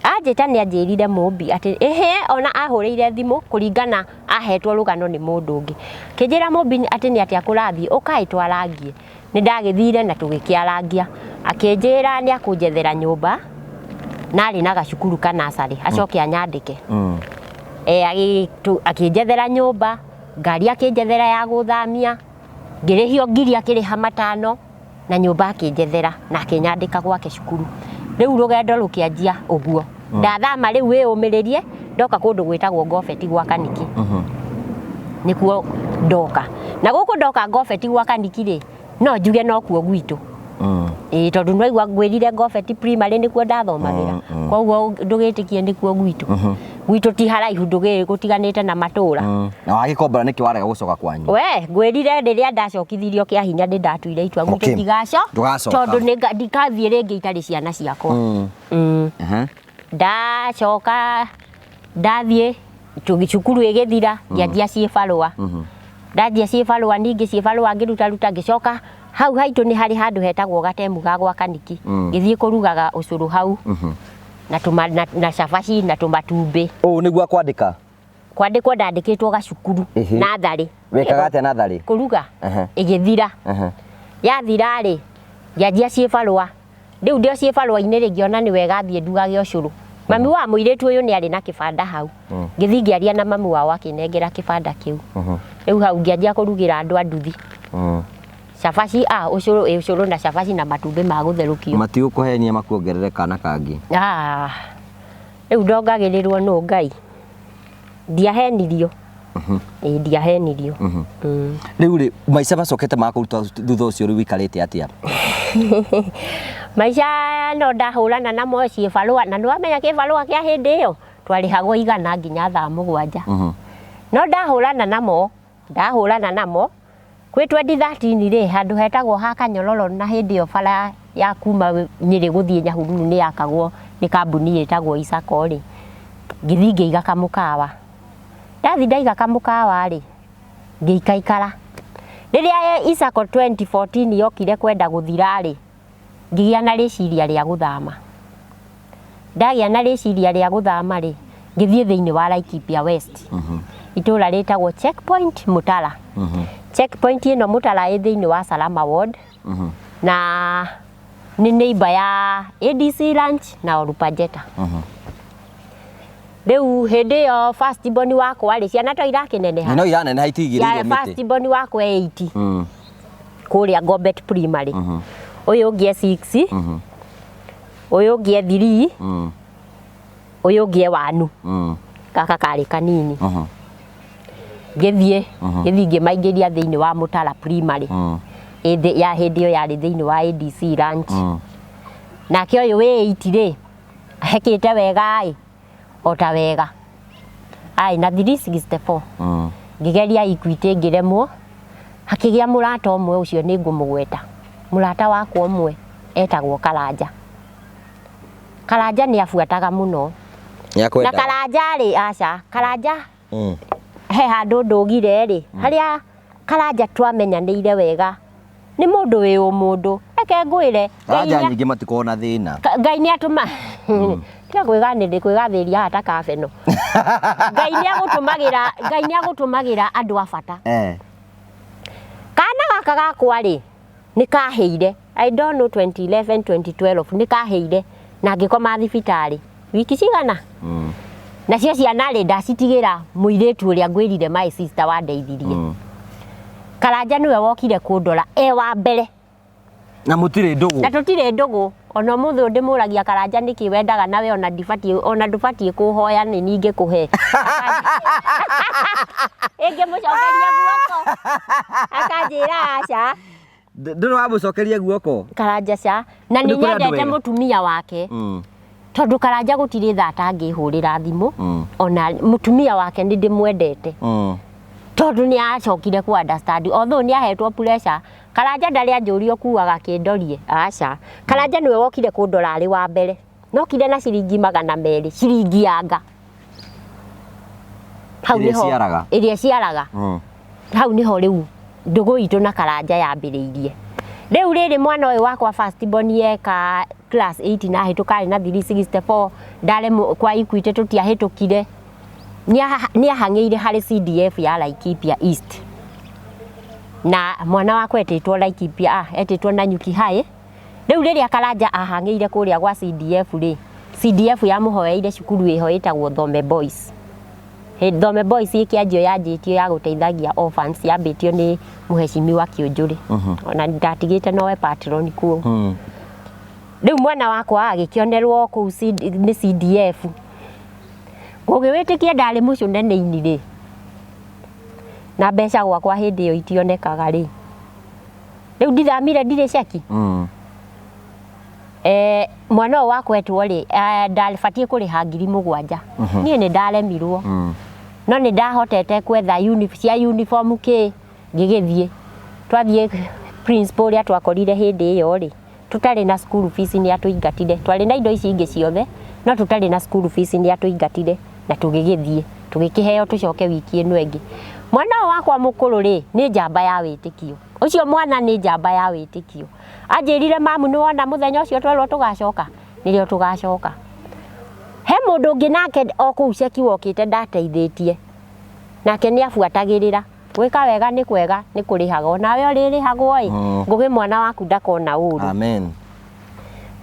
Anjĩta nĩ anjĩrire Mũmbi atĩ ĩhĩ ona ahũrĩire thimũ kũringana ahetwo rũgano nĩ mũndũ ũngĩ. Kĩnjĩra Mũmbi atĩ nĩ atĩa kũrathiĩ ũkaĩ twarangie. Nĩ ndagĩthire na tũgĩkĩarangia. Akĩnjĩra nĩ akũnjethera nyũmba na arĩ na gacukuru ka nursery acoke anyandĩke. Akĩnjethera nyũmba, ngari akĩnjethera ya gũthamia, ngĩrĩhio ngiri akĩrĩha 5 na nyũmba akĩnjethera na akĩnyandĩka gwake cukuru. Rĩu rũgendo rũkĩanjia ũguo. Ndathama rĩu wĩyũmĩrĩrie ndoka kũndũ gwĩtagwo Ngobeti gwa Kaniki. Nĩkuo ndoka na gũkũ ndoka Ngobeti gwa Kaniki rĩ, no njuge nokuo gwitũ. Ĩĩ, tondũ nĩwaigua ngwĩrire Ngobeti primary nĩkuo ndathomagĩra, koguo ndũgĩtĩkie nĩkuo gwitũ. Gwitũ ti haraihu, ndũgĩ gũtiganĩte na matũra. Na wagĩkombora nĩkĩ warega gũcoka kwanyu? We ngwĩrire rĩrĩa ndacokithirio kĩa hinya nĩ ndatuire itua gwitũ ndigaco Ndũgacoka. Tondũ ndikathiĩ rĩngĩ itarĩ ciana ciakwa. Ndacoka ndathiĩ cukuru ĩgĩthira, ngĩanjia ciĩbarũa. Ndanjia ciĩbarũa, ningĩ ciĩbarũa ngĩrutaruta, ngĩcoka hau haitũ nĩ harĩ handũ hetagwo gatemu ga gwa Kaniki. Ngĩthiĩ kũrugaga ũcũrũ hau na tũma, na cabaci na tũmatumbĩ. Ũũ nĩguo kwandĩka? Kwandĩkwo ndandĩkĩtwo gacukuru natharĩ. Wekaga atĩa natharĩ? Kũruga. Ĩgĩthira. Yathira rĩ, ngĩanjia ciĩbarũa. Rĩu ndĩ o ciĩbarũa-inĩ rĩ, ngĩona nĩ wega thiĩ ndugage ũcũrũ. Mami wa mũirĩtu ũyũ nĩ arĩ na kĩbanda hau. Ngĩthiĩ ngĩaria na mami wao akĩnengera kĩbanda kĩu. Rĩu hau ngĩanjia kũrugĩra andũ a nduthi. Cabaci, ũcũrũ, ĩ, ũcũrũ na cabaci na matumbĩ ma gũtherũkio. Matigũkũhenia makuongerere kana kangĩ? Ah, rĩu ndongagĩrĩrwo nũ Ngai. Ndiahenirio. Ĩĩ, ndiahenirio. Rĩu rĩ, maica macokete makũruta thutha ũcio, rĩu wikarĩte atĩa? Maica no ndahũrana namo ciĩbarũa, na nĩwamenya kĩbarũa kĩa hĩndĩ ĩyo twarĩhagwo 100 nginya thaa 7. No ndahũrana namo, ndahũrana namo kwĩ 2013 rĩ, handũ hetagwo ha Kanyororo, na hĩndĩ ĩyo bara ya kuma Nyĩrĩ gũthiĩ Nyahururu nĩ yakagwo nĩ kambuni ĩtagwo Isako rĩ, ngĩthiĩ ngĩiga kamũkawa. Ndathiĩ ndaiga kamũkawa rĩ, ngĩikaikara. Rĩrĩa Isako 2014 yokire kwenda gũthira rĩ, ngĩgĩa na rĩciria rĩa gũthama. Ndagĩa na rĩciria rĩa gũthama rĩ, ngĩthiĩ thĩinĩ wa Laikipia West. Itũra rĩtagwo Checkpoint Mutara. Checkpoint ĩno Mutara ĩ thĩinĩ wa Salama Ward. Na nĩ neighbor ya ADC Ranch na Olupajeta. Rĩu hĩndĩ ĩyo first born wakwa rĩ, ciana to irakĩneneha. No iraneneha, itigĩrĩirwo Ya mĩtĩ. First born wakwa 8 kũrĩa Gobet Primary. Ũyũ ũngĩ e 6. Ũyũ ũngĩ e 3. Ũyũ ũngĩ e 1. Gaka karĩ kanini. Ngĩthiĩ ngĩmaingĩria thĩinĩ wa Mutara Primary. Ĩthĩ ya hĩndĩ ĩyo yarĩ thĩinĩ wa ADC Ranch. Nake ũyũ wĩ 8 rĩ, ahekĩte wega ĩ, o ta wega. Ai na 364. Ngĩgeria Equity ngĩremwo. Hakĩgĩa mũrata ũmwe, ũcio nĩ ngũmũgweta. Mũrata wakwa ũmwe etagwo Karanja. Karanja nĩ abuataga mũno. Na Nĩakwendaga? Karanja rĩ, aca, Karanja he handũ ndũgire rĩ, harĩa Karanja twamenyanĩire wega. Nĩ mũndũ wĩ ũmũndũ. Reke ngwĩre, Karanja nyingĩ matikoragwo na thĩna. Ngai nĩ atũma tiga kwĩganĩrĩ kwĩgathĩria haha ta kabeno. Ngai nĩ agũtũmagĩra, Ngai nĩ agũtũmagĩra andũ a bata. Kana gaka gakwa rĩ, nĩ kahĩire. I don't know 2011 2012 nĩ kahĩire na ngĩkoma thibitarĩ wiki cigana. Nacio ciana rĩ, ndacitigĩra mũirĩtu ũrĩa ngwĩrire my sister wandeithirie. Karanja nĩwe wokire kũndora e wa mbere. Na mũtirĩ ndũgũ? Na tũtirĩ ndũgũ. Ona ũmũthĩ ũyũ ndĩmũragia, Karanja, nĩkĩ wendaga nawe ona ndibatiĩ, ona ndũbatiĩ kũhoya nĩ ningĩ kũhe. Ĩngĩmũcokeria guoko akanjĩra aca. Ndũrĩ wamũcokeria guoko? Karanja ca, na Nĩ nĩ kũrĩ andũ nyendete ega. Mũtumia wake, tondũ Karanja gũtirĩ thaa atangĩhũrĩra thimũ. Ona mũtumia wake nĩ ndĩmwendete tondũ nĩ acokire ku understand, although nĩ ahetwo pressure. Karanja ndarĩ anjũria ũkuaga kĩndorie, aca. Karanja nĩwe wokire kũndora arĩ wa mbere, nokire na ciringi 200, ciringi yanga hau Ĩrĩa nĩho ĩciaraga. Ĩrĩa ĩciaraga. Hau nĩho rĩu ndũgũ itũ na Karanja yambĩrĩirie. Rĩu rĩrĩ, mwana ũyũ wakwa first born eka class 8 na ahĩtũka arĩ na 364, ndaremwo kwa Equity, tũtiahĩtũkire. Nĩ ahang'ĩire harĩ CDF ya Laikipia East, na mwana wakwa etĩtwo Laikipia, etĩtwo Nanyuki High. Rĩu rĩrĩa Karanja ahang'ĩire kũrĩa gwa CDF rĩ, CDF yamũhoeire cukuru ĩho ĩtagwo Thome Boys. Thome Boys ĩkĩanjio yanjĩtio ya gũteithagia orphans, yambĩtio nĩ mũhecimiwa Kĩũnjũrĩ. Ona ndatigĩte nowe patron kuo. Rĩu mwana wakwa agĩkĩonerwo kũu nĩ CDF. Ngũgĩwĩtĩkia ndarĩ mũcũne nĩ ini rĩ. Na mbeca gwakwa hĩndĩ ĩyo itionekaga rĩ, rĩu ndithamire ndirĩ ceki. Mwana ũyũ wakwetwo rĩ, ndabatiĩ kũrĩha 7,000. Niĩ nĩ ndaremirwo. No nĩ ndahotete kwetha cia uniform kĩ, ngĩgĩthiĩ. Twathiĩ principal ũrĩa twakorire hĩndĩ ĩyo rĩ, tũtarĩ na school fees nĩ atũingatire. Twarĩ na indo ici ingĩ ciothe, no tũtarĩ na school fees nĩ atũingatire na tũgĩgĩthiĩ. Tũgĩkĩheo tũcoke wiki ĩno ĩngĩ. Mwana ũyũ wakwa mũkũrũ rĩ, nĩ njamba ya wĩtĩkio. Ũcio mwana nĩ njamba ya wĩtĩkio. Anjĩrire mamu nĩ wona mũthenya ũcio twerwo tũgacoka, nĩrĩo tũgacoka. He mũndũ ũngĩ nake o kũu ceki wokĩte ndateithĩtie, nake nĩ abuatagĩrĩra. Gwĩka wega nĩ kwega nĩ kũrĩhaga, onawe ũrĩrĩhagwo ĩ, Ngũgĩ mwana waku ndakona ũru. Amen.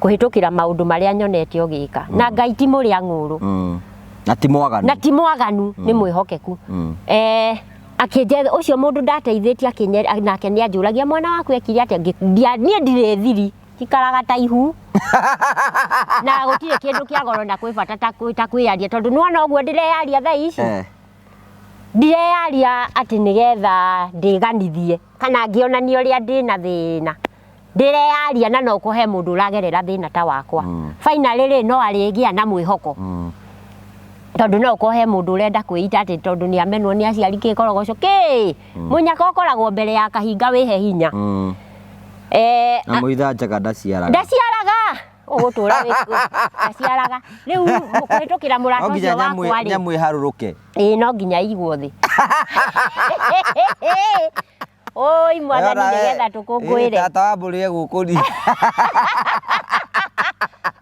Kũhĩtũkĩra maũndũ marĩa nyonete ũgĩka. Na Ngai ti mũrĩa ng'ũrũ. Na ti mwaganu. Na ti mwaganu, nĩ mwĩhokeku. Akĩnjetha ũcio mũndũ ndateithĩtie nake nĩ anjũragia mwana waku ekire atĩa, niĩ ndirĩ thiri, njikaraga ta ihu. Na gũtirĩ kĩndũ kĩa goro na kwĩ bata ta kwĩyaria, tondũ nĩwona ũguo ndĩreyaria thaa ici. Ndireyaria atĩ nĩgetha ndĩganithie kana ngĩonanie ũrĩa ndĩna thĩna. Ndĩreyaria na no kũhe mũndũ ũragerera thĩna ta wakwa. Finally rĩ, no arĩgĩa na mwĩhoko. Tondũ no ũkorwo he mũndũ ũrenda kwĩita atĩ tondũ nĩ amenwo nĩ aciari kĩkorogoco kĩ. Mũnyaka ũkoragwo mbere ya kahinga wĩhe hinya. Na mũitha njaga ndaciaraga. Ndaciaraga. Ũgũtũra wĩ ndaciaraga. Rĩu kũhĩtũkĩra mũrata No nginya ũcio wakwa rĩ. nyamũ ĩharũrũke. Ĩĩ, no nginya ĩigwo thĩ. Oi mwathani, nĩgetha tũkũngũĩre. Tata wa mbũri egũkũri.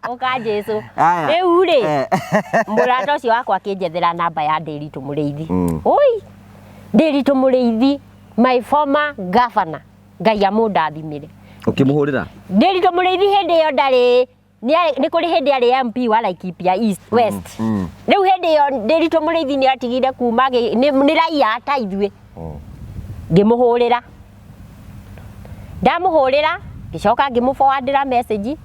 Ũka Jesũ. Aya. Rĩu rĩ, mũrata ũcio wakwa akĩnjethera namba ya Ndĩritũ Mũrĩithi. Oi, Ndĩritũ Mũrĩithi, my former governor, Ngai amũndathimĩre. Ũkĩmũhũrĩra? Ndĩritũ Mũrĩithi hĩndĩ ĩyo ndarĩ, nĩ kũrĩ hĩndĩ arĩ MP wa Laikipia East, West. Rĩu hĩndĩ ĩyo Ndĩritũ Mũrĩithi nĩ atigire kuma nĩ raia ta ithuĩ. Ngĩmũhũrĩra. Ndamũhũrĩra, ngĩcoka ngĩmũforwardĩra message,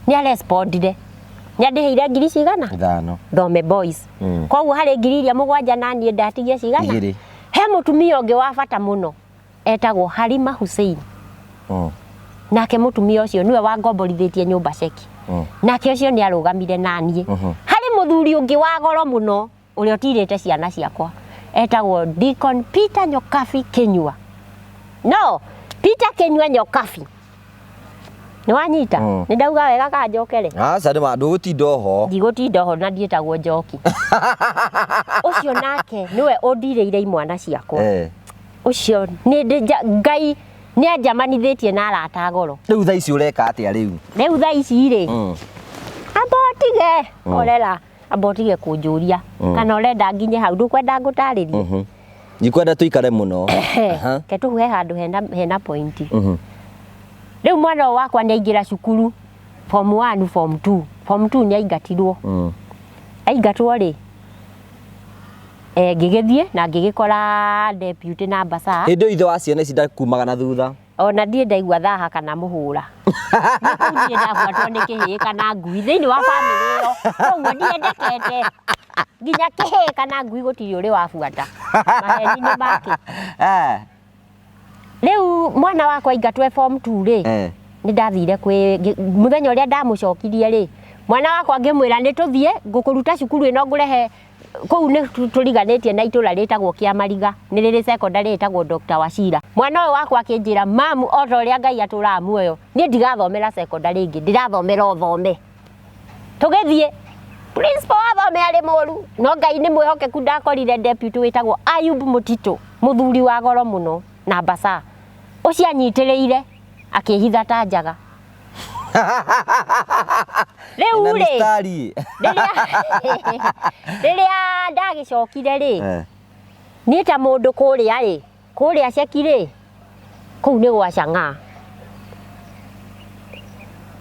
nĩ arespondire. Nĩ andĩhĩire ngiri cigana? 5. Thome Boys. Koguo harĩ ngiri iria 7 na niĩ ndatigia cigana? 2. He mũtumia ũngĩ wa bata mũno etagwo Halima Hussein. Nake mũtumia ũcio nĩwe wangomborithĩtie nyũmba ceki. Nake ũcio nĩ arũgamire na niĩ. Harĩ mũthuri ũngĩ wa goro mũno ũrĩa ũtirĩte ciana ciakwa etagwo Deacon Peter Nyokabi Kinyua. No Peter Kinyua Nyokabi. Nĩ wanyita? Nĩ ndauga wega kana njokere? Aca, nĩ ma, ndũgũtinda oho. Ndigũtinda oho na ndiĩtagwo Njoki. Ũcio nake nĩwe ũndirĩire imwana ciakwa. Ũcio nĩ ndĩ Ngai nĩ anjamanithĩtie na arata a goro. Rĩu thaa ici ũreka atĩa rĩu? Rĩu thaa ici rĩ, amba ũtige, orera, amba ũtige kũnjũria. Kana ũrenda nginye hau, ndũkwenda ngũtarĩrie? Ndikwenda tũikare mũno. Ke tũhuhe handũ hena point. Rĩu mwana ũyũ wakwa nĩ aingĩra cukuru form 1, form 2. Form 2 nĩ aingatirwo. Aingatwo rĩ, ngĩgĩthiĩ na ngĩgĩkora deputy na mbaca. Hĩndĩ ĩyo ithe wa ciana ici ndakumaga na thutha. Ona ndiĩ ndaigua thaha kana mũhũra. Nĩ kũu niĩ ndabuatwo nĩ kĩhĩĩ kana ngui thĩinĩ wa bamĩrĩ ĩyo. Koguo ndiendekete. Nginya kĩhĩĩ kana ngui gũtirĩ ũrĩ wabuata. Maheni nĩ make. Rĩu mwana wakwa aingatwo e form 2 rĩ, nĩ ndathire kwĩ mũthenya ũrĩa ndamũcokirie rĩ, mwana wakwa ngĩmwĩra nĩ tũthiĩ ngũkũruta cukuru ĩno ngũrehe kũu nĩ tũriganĩtie na itũra rĩtagwo Kĩamariga, nĩ rĩrĩ secondary ĩtagwo Dr. Wachira. Mwana ũyũ wakwa akĩnjĩra, mamu, o ta ũrĩa Ngai atũraga muoyo, niĩ ndigathomera secondary ĩngĩ, ndĩrathomera ũthome. Tũgĩthiĩ, principal wa thome arĩ mũru, no Ngai nĩ mwĩhokeku, ndakorire deputy wĩtagwo Ayub Mũtitũ, mũthuri wa goro mũno na mbaca. Ũcio anyitĩrĩire akĩhitha ta njaga. Rĩu Ĩna rĩ, mistari. Rĩrĩa ndagĩcokire rĩ, niĩ ta mũndũ kũrĩa rĩ, kũrĩa ceki rĩ, kũu nĩ gwa Chang'aa.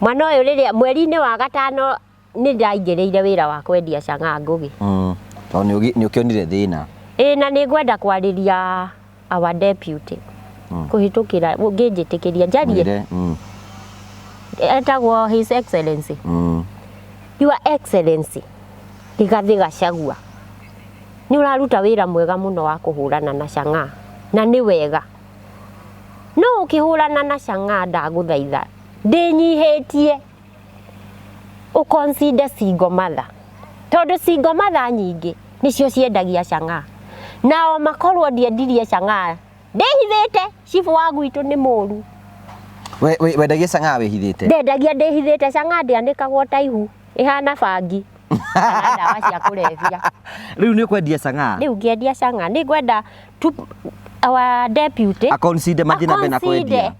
Mwana ũyũ rĩrĩa mweri-inĩ wa 5 nĩ ndaingĩrĩire wĩra wa kwendia Chang'aa Ngũgĩ. Tondũ nĩ ũkĩonire thĩna. Ĩĩ, na nĩ ngwenda kwarĩria our deputy. Kũhĩtũkĩra, ũngĩnjĩtĩkĩria njarie. Mwĩre, Etagwo His Excellency. Your Excellency Rigathi Gachagua, nĩ ũraruta wĩra mwega mũno wa kũhũrana na Chang'aa. Na nĩ wega no ũkĩhũrana na chang'aa, ndagũthaitha ndĩnyihĩtie ũconsider single mother, tondũ single mother nyingĩ nĩcio ciendagia chang'aa. Na o makorwo ndiendirie chang'aa ndĩhithĩte, cibũ wa gwitũ nĩ mũru. Wendagia cang'aa wĩhithĩte? Ndendagia ndĩhithĩte. Chang'aa ndĩanĩkagwo ta ihu, ĩhana bangi kana ndawa cia kũrebia. Rĩu nĩ ũkwendia cang'aa? Rĩu ngĩendia chang'aa nĩ ngwenda our deputy aconsider mathiĩ na mbere na kwendia.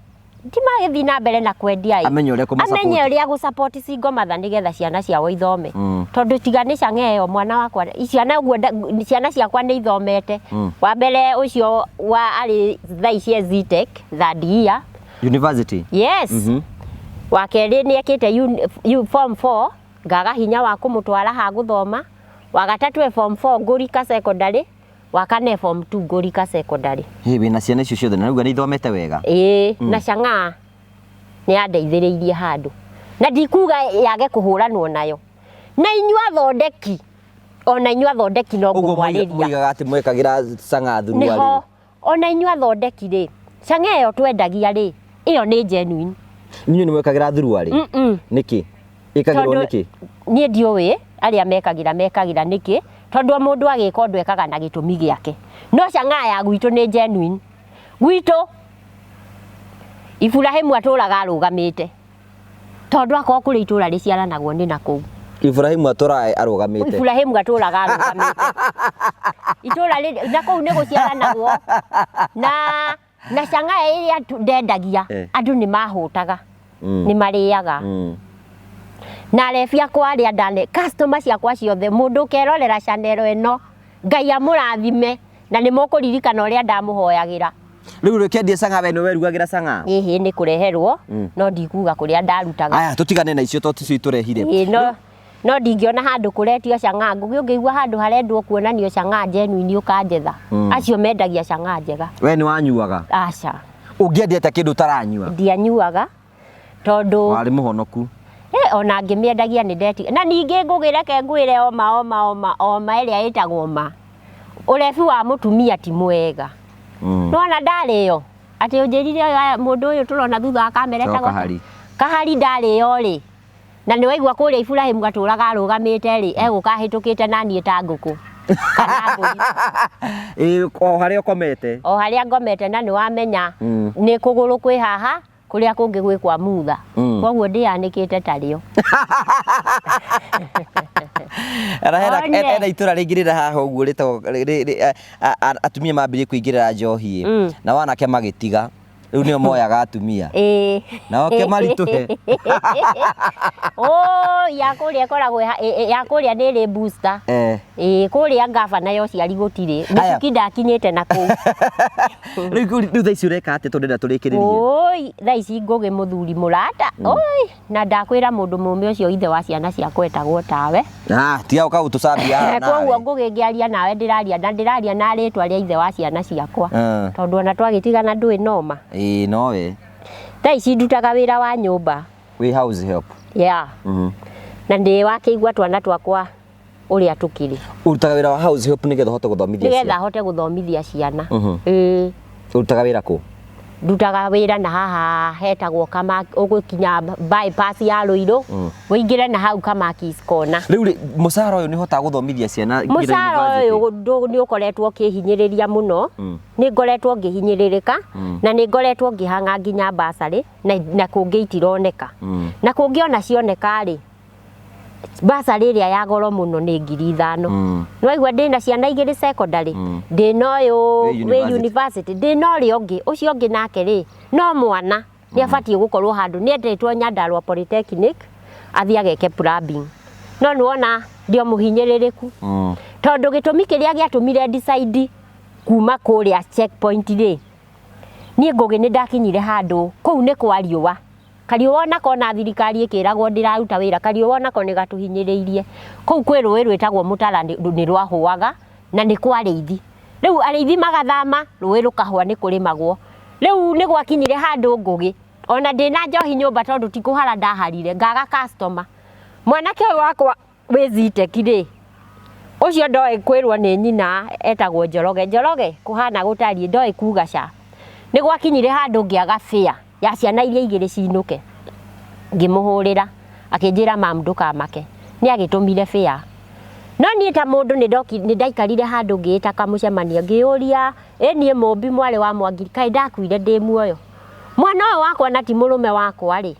Ti magĩthiĩ na mbere na kwendia ĩ. Amenye ũrĩa kũma amenye ũrĩa gũ-support single mother nĩgetha ciana ciao ithome. Tondũ tiga nĩ chang'aa ĩyo, mwana wakwa, ciana ũguo ciana ciakwa nĩ ithomete. Wa mbere ũcio wa arĩ thaa ici e Zetech third year. University? Yes. Wa kerĩ nĩ ekĩte form 4, ngaga hinya wa kũmũtwara ha gũthoma. Wa gatatũ e form 4 Ngũrika Secondary. Wa kana e form 2 Ngũrika Secondary. Hĩ, wĩna ciana icio ciothe na rĩu nĩ ithomete wega? Ĩĩ, na chang'aa nĩ yandeithĩrĩirie handũ, na ndikuga yage kũhũranwo nayo. Na inyuĩ athondeki, ona inyuĩ athondeki no Ũguo ngũmwarĩria. Moigaga atĩ mwekagĩra cang'aa thuruarĩ. Nĩho ona inyuĩ athondeki rĩ, chang'aa ĩyo twendagia rĩ, ĩyo nĩ genuine. Inyuĩ nĩ mwekagĩra thuruarĩ? Mm-mm. Nĩkĩ ĩkagĩrwo? Tondũ Nĩkĩ? Niĩ ndiũĩ arĩa mekagĩra nĩkĩ, tondũ o mũndũ agĩka ũndũ ekaga na gĩtũmi gĩake. No chang'aa ya gwitũ nĩ genuine. Gwitũ Iburahĩmu atũraga arũgamĩte, tondũ akorwo kũrĩ itũra rĩciaranagwo nĩ na kũu. Ibrahimu atũraga arũgamĩte? Iburahĩmu atũraga arũgamĩte itũra na kũu nĩ gũciaranagwo. Na chang'aa ĩrĩa ndendagia, andũ nĩ mahũtaga, nĩ marĩaga. Na arebi akwa arĩa ndane, customer ciakwa ciothe, mũndũ ũkerorera channel ĩno, Ngai amũrathime, na nĩ mũkũririkana ũrĩa ndamũhoyagĩra. Rĩu rĩkĩendia cang'aa, we nĩ werugagĩra cang'aa? Ĩhĩ, nĩ kũreherwo, no ndikuga kũrĩa ndarutaga. Aya, tũtigane na icio to ticio itũrehire. Ĩĩ, no ndingĩona handũ kũretio chang'aa. Ngũgĩ, ũngĩigua handũ harendwo kuonanio chang'aa genuine, ũkanjetha. Acio mendagia chang'aa njega. We nĩ wanyuaga? Aca. Ũngĩendia atĩa kĩndũ ũtaranyua? Ndianyuaga tondũ Warĩ mũhonoku. Ona ngĩmĩendagia nĩ ndeti. Na ningĩ ngũgĩ, reke ngwĩre oma oma oma oma ĩrĩa ĩtagwo ma ũrebi wa mũtumia ti mwega. Nona ndarĩo atĩ ũnjĩrire ũyũ, aya, mũndũ ũyũ tũrona thutha wa kamera Etagwo etagwo Kahari. Kahari ndarĩo rĩ, na nĩ waigua kũrĩa Iburahĩmu atũraga arũgamĩte rĩ, egũka ahĩtũkĩte na niĩ ta ngũkũ kana mbũri. Ĩĩ, o harĩa ũkomete. O harĩa ngomete, na nĩ wamenya nĩ kũgũrũ kwĩ haha, kũrĩa kũngĩ gwĩ kwa mutha. Koguo ndĩyanĩkĩte tarĩo. Na hena One. Hena itũra rĩngĩ rĩrĩa haha ũguo rĩtagwo atumia mambirie kũingĩrĩra njohi na wanake magĩtiga, rĩu nĩo moyaga atumia na oke maritũhe. Oh, ya kũrĩa ĩkoragwo ya kũrĩa nĩ ĩrĩ booster. Ĩĩ, kũrĩa ngabana ya ũciari gũtirĩ. Aya. Mĩcuki ndakinyĩte na kũu. Rĩu thaa ici ũreka atĩa, tondũ ndĩrenda tũrĩkĩrĩrie? Oi, thaa ici ngũgĩ mũthuri mũrata. Oi, na ndakwĩra mũndũ mũrũme ũcio ithe wa ciana ciakwa etagwo tawe. Ah, tiga ũka gũtũcambia haha Koguo nawe. ngũgĩ ngĩaria nawe, ndĩraria na ndĩraria na rĩtwa rĩa ithe wa ciana ciakwa. Tondũ ona twagĩtigana ndũĩ noma. Ĩĩ, nowe. Thaa ici ndutaga wĩra wa nyũmba. Wĩ house help? Yeah. Na ndĩ wakĩigua twana twakwa ũrĩa tũkĩrĩ. Ũrutaga wĩra wa house help nĩgetha ũhote gũthomithia nĩgetha ciana? Hote gũthomithia ciana. Ĩĩ. Ũrutaga wĩra kũ? Ndutaga wĩra na haha hetagwo kama ũgũkinya bypass ya Ruiru, ũingĩre na hau Kamakis Corner. Rĩu rĩ, mũcara ũyũ nĩ ũhotaga gũthomithia ciana nginya Mũcara university? ũyũ nĩ ũkoretwo ũkĩhinyĩrĩria mũno. Nĩ ngoretwo ngĩhinyĩrĩrĩka na nĩ ngoretwo ngĩhang'a nginya basarĩ na kũngĩ itironeka, na kũngĩ ona cioneka rĩ, basarĩ ĩrĩa ya goro mũno nĩ 5,000. Nĩwaigua ndĩna ciana igĩrĩ secondary, ndĩna ũyũ Wĩ wĩ university. University, ndĩna ũrĩa ũngĩ, ũcio ũngĩ nake rĩ, no mwana nĩ abatiĩ gũkorwo handũ nĩ endetwo Nyandarua Polytechnic athiĩ ageke plumbing. No nĩwona ndĩ o mũhinyĩrĩrĩku, tondũ gĩtũmi kĩrĩa gĩatũmire decide kuma kũrĩa checkpoint rĩ, niĩ ngũgĩ nĩ ndakinyire handũ kũu nĩ kwa riũa. Kariũa onako ona thirikari ĩkĩragwo ndĩraruta wĩra, kariũa onako nĩ gatũhinyĩrĩirie. Kũu kwĩ rũĩ rwĩtagwo Mũtara, nĩ rwahũaga na nĩ kwa arĩithi. Rĩu arĩithi magathama, rũĩ rũkahũa, nĩ kũrĩmagwo. Rĩu nĩ gwakinyire handũ ngũgĩ ona ndĩna njohi nyũmba, tondũ ti kũhara ndaharire, ngaga customer. Mwanake ũyũ wakwa wĩ Zetech rĩ, Ũcio ndoĩ kwĩrwo nĩ nyina etagwo Njoroge. Njoroge kũhana gũtariĩ ndoĩ kuga ca. Nĩ gwakinyire handũ ngĩaga fare ya ciana iria igĩrĩ cinũke. Ngĩmũhũrĩra akĩnjĩra mam ndũkamake. Nĩ agĩtũmire fare. No niĩ ta mũndũ nĩ ndaikarire handũ ngĩĩta kamũcemanio ngĩyũria ĩ niĩ Mũmbi mwarĩ wa Mwangi kaĩ ndakuire ndĩ muoyo. Mwana ũyũ wakwa na ti mũrũme wakwa rĩ,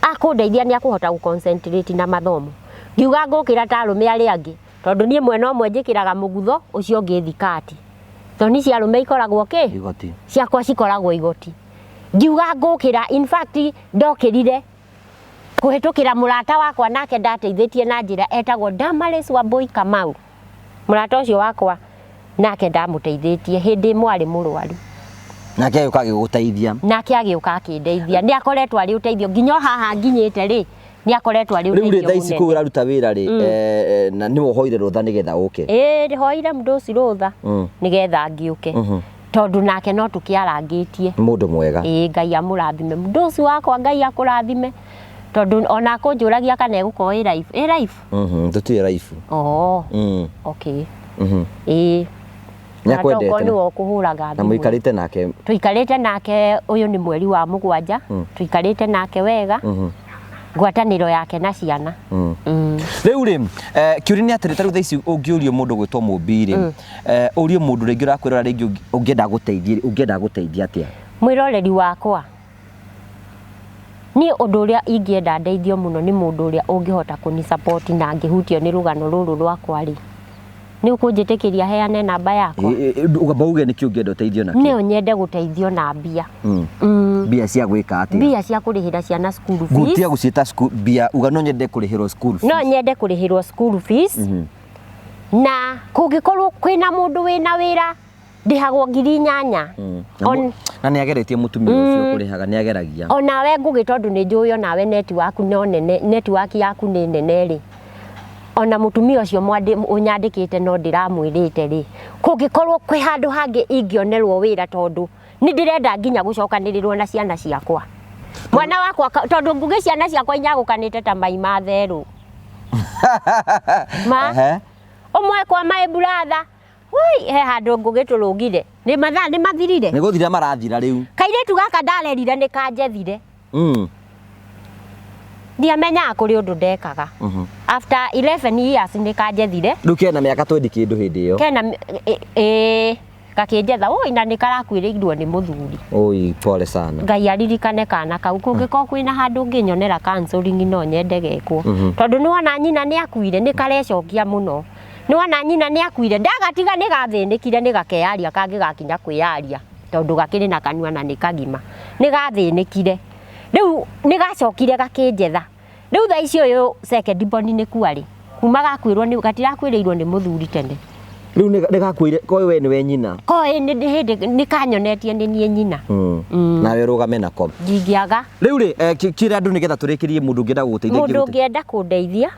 akũndeithia nĩ akũhota gũ concentrate na mathomo. Ngiuga ngũkĩra ta arũme arĩa angĩ tondũ niĩ mwena ũmwe njĩkĩraga mũgutho ũcio ũngĩ thikati. Thoni cia arũme ikoragwo kĩ? Igoti. Ciakwa cikoragwo igoti. Ngiuga ngũkĩra, in fact ndokĩrire kũhĩtũkĩra mũrata wakwa nake ndateithĩtie na njĩra etagwo Damaris Wambui Kamau. Mũrata ũcio wakwa nake ndamũteithĩtie hĩndĩ ĩmwe arĩ mũrwaru. Nake agĩũka agĩgũteithia. Nake agĩũka akĩndeithia. Nĩ akoretwo arĩ ũteithio nginya o haha nginyĩte rĩ, nĩ akoretwo arĩ Rĩu rĩ ũteithio thaa ici kũu mũnene. ũraruta wĩra rĩ, na nĩwe ũhoire rũtha nĩgetha ũke. Ĩĩ hoire mũndũ ũcio rũtha nĩgetha ngĩũke. Tondũ nake no tũkĩarangĩtie. Nĩ mũndũ mwega. Ĩĩ Ngai amũrathime. Mũndũ ũcio wakwa Ngai akũrathime. Tondũ ona akũnjũragia kana ĩgũkorwo ĩ live. Ĩ live? Tũtirĩ live. Oh. Okay. Ĩĩ. Nĩ akwendete. Okorwo nĩwe ũkũhũraga Na thimũ. mũikarĩte nake. Tũikarĩte nake ũyũ nĩ mweri wa 7. Tũikarĩte nake wega. Ngwatanĩro yake na ciana. Rĩu rĩ, kĩũria nĩ atĩrĩ, ta rĩu thaa ici ũngĩũrio mũndũ gwĩtwo Mũmbi rĩ, ũrie mũndũ rĩngĩ ũrakwĩrora rĩngĩ ũngĩenda gũteithia rĩ, ũngĩenda gũteithia atĩa? Mwĩroreri wakwa, niĩ ũndũ ũrĩa ingĩenda ndeithio mũno nĩ mũndũ ũrĩa ũngĩhota kũni support na angĩhutio nĩ rũgano rũrũ rwakwa rĩ, nĩ ũkũnjĩtĩkĩria heane namba yakwa? Ũkamba uge nĩkĩ ũngĩenda ũteithio nakĩo? Nĩ nyende gũteithio na mbia. Mbia cia gwĩka atĩa? Mbia cia kũrĩhĩra ciana school fees. Ngutia gũciĩta mbia, uga no nyende kũrĩhĩrwo school fees. No nyende kũrĩhĩrwo school fees. Na kũngĩkorwo kwĩna mũndũ wĩna wĩra ndĩhagwo 8,000. Na nĩ ageretie mũtumia ũcio kũrĩhaga, nĩ ageragia. Onawe Ngũgĩ tondũ nĩ njũĩ onawe network no nene, network yaku nĩ nene rĩ. Ona mũtumia ũcio ũnyandĩkĩte no ndĩramwĩrĩte rĩ, kũngĩkorwo kwĩ handũ hangĩ ingĩonerwo wĩra tondũ nĩ ndĩrenda nginya gũcokanĩrĩrwo na ciana ciakwa. Mwana wakwa tondũ Ngũgĩ ciana ciakwa inyagũkanĩte ta mai ma therũ. Ma? Ũmwe kwa my brother. Woi, he handũ Ngũgĩ tũrũgire. Nĩ mathaa nĩ mathirire. Nĩ gũthira marathira rĩu. Kairĩtu gaka ndarerire nĩ kanjethire. Ndiamenyaga kũrĩ ũndũ ndekaga. After 11 years nĩ kanjethire. Rĩu kena mĩaka 20 kĩndũ hĩndĩ ĩyo. Kena gakĩnjetha, oi na nĩ karakuĩrĩirwo nĩ mũthuri. Oi, pole sana. Ngai aririkane kana kau. Kũngĩkorwo kwĩna handũ ũngĩnyonera counseling no nyende gekwo. Tondũ nĩ wona nyina nĩ akuire, nĩ karecokia mũno. Nĩ wona nyina nĩ akuire, ndagatiga nĩ gathĩnĩkire, nĩ gakeyaria kangĩgakinya kwĩyaria. Tondũ gakĩrĩ na kanua na nĩ kagima. Nĩ gathĩnĩkire. Rĩu nĩ gacokire gakĩnjetha. Rĩu thaa ici ũyũ second born nĩ kuarĩ. Kuma gakuĩrwo nĩ, gatirakuĩrĩirwo nĩ mũthuri tene. Rĩu nĩ gakuĩre, koĩ we nĩwe nyina. Koĩ nĩ hĩndĩ nĩ kanyonetie nĩ niĩ nyina. Nawe ũrũgame nako. Ndingĩaga. Rĩu rĩ, kĩra andũ nĩgetha tũrĩkĩrie mũndũ ũngĩenda gũgũteithia Mũndũ ingĩgũteithia. ũngĩenda kũndeithia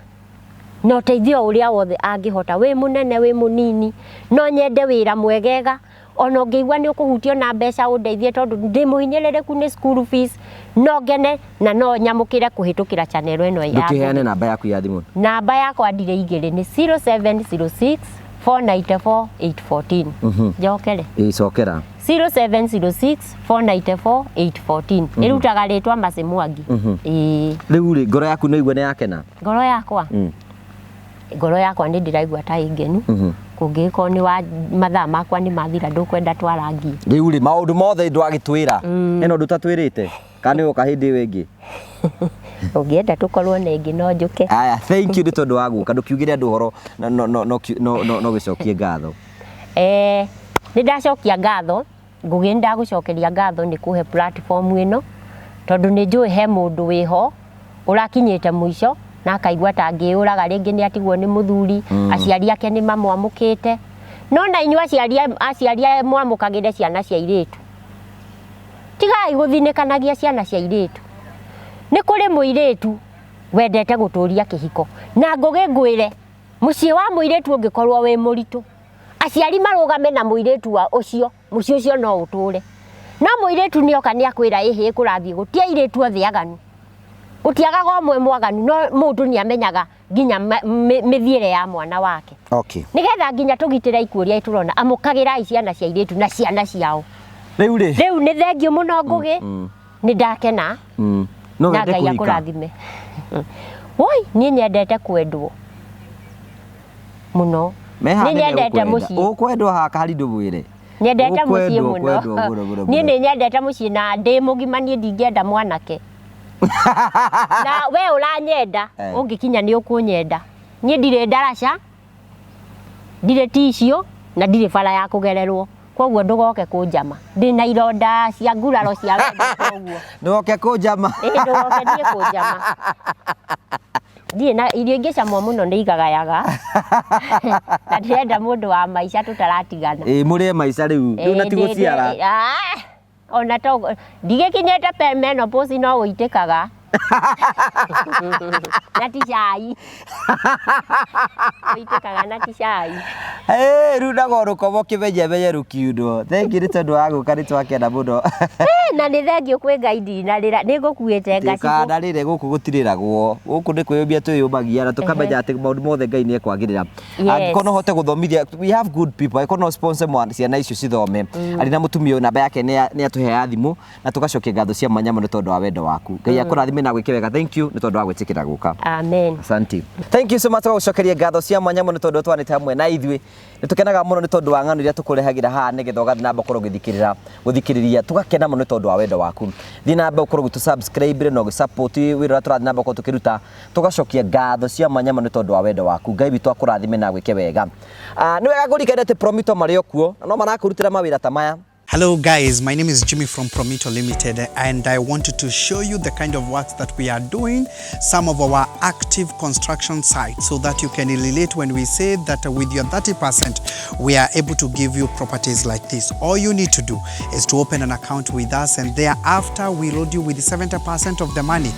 na ũteithio ũrĩa wothe angĩhota, wĩ mũnene wĩ mũnini, no nyende wĩra mwegega, ona ũngĩigua nĩ ũkũhutio na mbeca ũndeithie tondũ ndĩ mũhinyĩrĩrĩku nĩ school fees, no ngene na no nyamũkĩre kũhĩtũkĩra channel ĩno ya Ndũkĩheane namba yaku ya thimũ. Namba yakwa ndirĩ igĩrĩ nĩ 0706 494 814. Njokere. Ĩĩ, cokera. 0706 494 814. Ĩrutaga rĩtwa Mercy Mwangi. Ĩĩ. Rĩu rĩ, ngoro yaku nĩ ũigua nĩ yakena? Ngoro yakwa? Ngoro yakwa nĩ ndĩraigua ta ĩ ngenu. Kũngĩgĩkorwo nĩ wa mathaa makwa nĩ mathira ndũkwenda twarangie. Rĩu rĩ, maũndũ mothe ndwagĩtwĩra. Hena ũndũ ũtatwĩrĩte? Kana nĩ ũgoka hĩndĩ ĩyo ĩngĩ? Ũngĩenda tũkorwo na ĩngĩ no njũke. Aya, thank you nĩ tondũ wa gũka. Ndũkiugĩre andũ ũhoro no gĩcokie ngatho. Nĩ ndacokia ngatho. Ngũgĩ nĩ ndagũcokeria ngatho nĩ kũhe platform ĩno, tondũ nĩ njũĩ he mũndũ wĩho ũrakinyĩte mũico na akaigua ta angĩyũraga rĩngĩ nĩ atigwo nĩ mũthuri, aciari ake nĩ mamwamũkĩte. No na inyuĩ aciari mwamũkagĩre ciana cia airĩtu. Tigai gũthinĩkanagia ciana cia airĩtu. Nĩ kũrĩ mũirĩtu wendete gũtũria kĩhiko. Na Ngũgĩ ngwĩre, mũciĩ wa mũirĩtu ũngĩkorwo wĩ mũritũ, aciari marũgame na mũirĩtu wa ũcio, mũciĩ ũcio no ũtũre. No mũirĩtu nĩoka nĩakwĩra ĩhĩ kũrathiĩ gũti airĩtu othe aganu. Gũtiagaga ũmwe mwaganu, no mũndũ nĩ amenyaga nginya mĩthiĩre ya mwana wake. Nĩgetha nginya tũgitĩre ikuũ iria tũrona, amũkagĩrai ciana cia airĩtu na ciana ciao. Rĩu rĩ, Rĩu nĩ thengiũ mũno Ngũgĩ, nĩ ndakena. No Na wende Ngai kũhika? akũrathime. Woi, niĩ nyendete kwendwo mũno. Meha Nĩ nyendete mũciĩ. Ũkwendwo haka hari ndũmwĩre. Nyendete mũciĩ Ũkwendwo, mũno. kwendwo mũno, mũno, Niĩ mũno. nĩ nyendete mũciĩ na ndĩ mũgima niĩ ndingĩenda mwanake. Na we ũranyenda, ũngĩkinya nĩ ũkũnyenda. Niĩ ndirĩ ndaraca, ndirĩ tissue na ndirĩ bara ya kũgererwo. Koguo ndũgoke kũnjama. Ndĩna ironda cia nguraro cia wendo koguo. Ndũgoke kũnjama. Ĩĩ ndũgoke niĩ kũnjama. Ndirĩ na irio ingĩcamwo mũno nĩ igagayaga. Na ndĩrenda mũndũ wa maica tũtaratigana. Ĩĩ mũrĩe maica rĩu. Rĩu na ti gũciara. Ona to ndigĩkinyĩte pe menopause no ũitĩkaga. Na ti cai. Ũitĩkaga na ti cai. Hey, rĩu nago rũkomo kĩmenyemenye rũkiundwo. Thengiũ nĩ tondũ wa gũka, nĩ twakena mũno. Na nĩ thengiũ kwĩ Ngai ndinarĩra, nĩ ngũkuĩte ngacibũ. Ndũkanarĩre, gũkũ gũtirĩragwo. Gũkũ nĩ kwĩyũmia twĩyũmagia na tũkamenya atĩ maũndũ mothe Ngai nĩ ekwagĩrĩra. Angĩkorwo no ũhote gũthomithia, we have good people. Angĩkorwo no sponsor mwana ciana icio cithome. Arĩ na mũtumia ũyũ, namba yake nĩ atũhe ya thimũ na tũgacokia ngatho cia mwanya mũno tondũ wa wendo waku. Ngai akũrathime na gwĩke wega. Thank you nĩ tondũ wa gwĩtĩkĩra gũka. Amen. Asante. Thank you so much gũcokeria ngatho cia mwanya mũno tondũ twanĩte hamwe na ithuĩ. Nĩ tũkenaga mũno nĩ tondũ wa ng'ano iria tũkũrehagĩra haha nĩgetha ũgathiĩ na mbere ũkorwo ũgĩthikĩrĩra gũthikĩrĩria, tũgakena mũno nĩ tondũ wa wendo waku. Thiĩ na mbere ũkorwo ũgĩtũ subscribe na ũgĩ support wĩra ũrĩa tũrathiĩ na mbere gũkorwo tũkĩruta, tũgacokia ngatho cia mwanya mũno nĩ tondũ wa wendo waku. Ngai witũ akũrathime na agwĩke wega. Nĩ wega kũririkana atĩ Promito marĩ o kuo na no marakũrutĩra mawĩra ta maya. Hello guys, my name is Jimmy from Promito Limited, and I wanted to show you the kind of works that we are doing, some of our active construction sites, so that you can relate when we say that with your 30% we are able to give you properties like this. All you need to do is to open an account with us, and thereafter we load you with 70% of the money.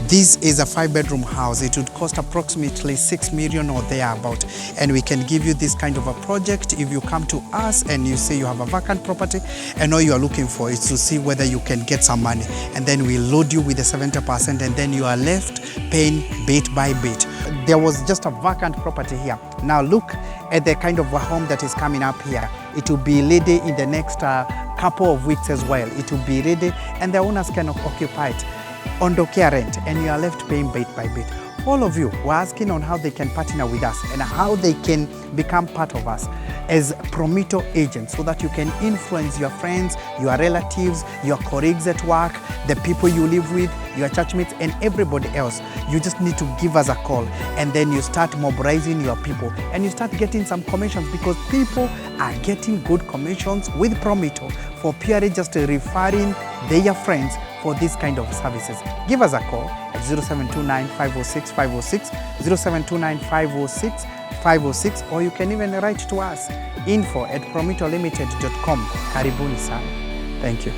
This is a 5-bedroom house. It would cost approximately 6 million or thereabout, and we can give you this kind of a project if you come to us and you say you have a vacant property and all you are looking for is to see whether you can get some money, and then we load you with the 70%, and then you are left paying bit by bit. There was just a vacant property here. Now look at the kind of a home that is coming up here. It will be ready in the next couple of weeks as well. It will be ready and the owners can occupy it. Ondokea rent, and you are left paying bit by bit. All of you were asking on how they can partner with us and how they can become part of us as Promito agents, so that you can influence your friends, your relatives, your colleagues at work, the people you live with, your churchmates, and everybody else. You just need to give us a call, and then you start mobilizing your people and you start getting some commissions, because people are getting good commissions with Promito for purely just referring their friends for this kind of services. Give us a call at 0729 506 506, 0729 506 506, or you can even write to us, info@promitolimited.com. Karibuni sana. Thank you.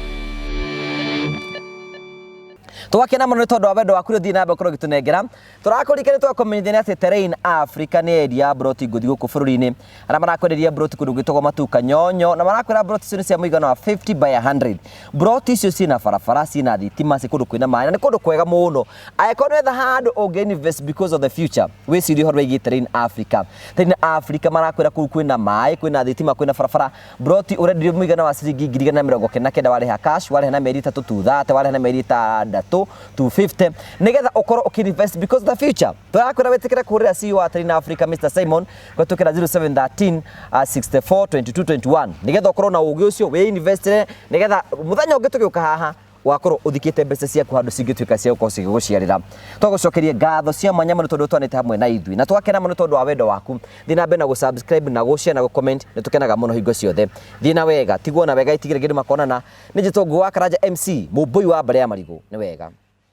Tũgakena mũno nĩ tondũ wa wendo waku ũrĩa ũthiĩ na mbere gũkorwo ũgĩtũnengera. Tũrakũririkania tũgakũmenyithia atĩ Terrain Africa nĩ endia mburoti ngũthi gũkũ bũrũri-inĩ, arĩa marakwenderia mburoti kũndũ gwĩtagwo Matuka Nyonyo, na marakwĩra mburoti icio nĩ cia mũigana wa 50 by 100. Mburoti icio ciĩna barabara, ciĩna thitima, ciĩ kũndũ kwĩna maĩ, na nĩ kũndũ kwega mũno. Angĩkorwo nĩ wetha handũ ũngĩ invest because of the future, wĩcirie ũhoro wĩgiĩ Terrain Africa. Terrain Africa marakwĩra kũu kwĩna maĩ, kwĩna thitima, kwĩna barabara. Mburoti ũrenderio mũigana wa ciringi 199,000 warĩha cash, warĩha na mĩeri 3 230, warĩha na mĩeri 6 250, nĩgetha ũkorwo ũkĩ-invest because of the future. Tũrakwĩra wĩtĩkĩre kũhũrĩra CEO wa Terrain Africa Mr Simon kũhetũkĩra 0713 64 22 21, nĩgetha ũkorwo na ũgĩ ũcio wĩ-investire, nĩgetha mũthenya ũngĩ tũgĩũka haha wakorwo ũthikĩte mbeca ciaku handũ cingĩtuĩka cia gũkorwo cigĩgũciarĩra. Twagũcokeria ngatho cia mwanya mũno tondũ twanĩte hamwe na ithuĩ, na twakena mũno tondũ wa wendo waku. Thiĩ na mbere na gũ-subscribe na gũ-share na gũ-comment, nĩ tũkenaga mũno hingo ciothe. Thiĩ na wega, tigwo na wega, itigĩrĩ ngĩndĩ makonana. Nĩ njĩtwo Ngũgĩ wa Karanja MC, mũmbũi wa mbarĩ ya marigũ. Nĩ wega.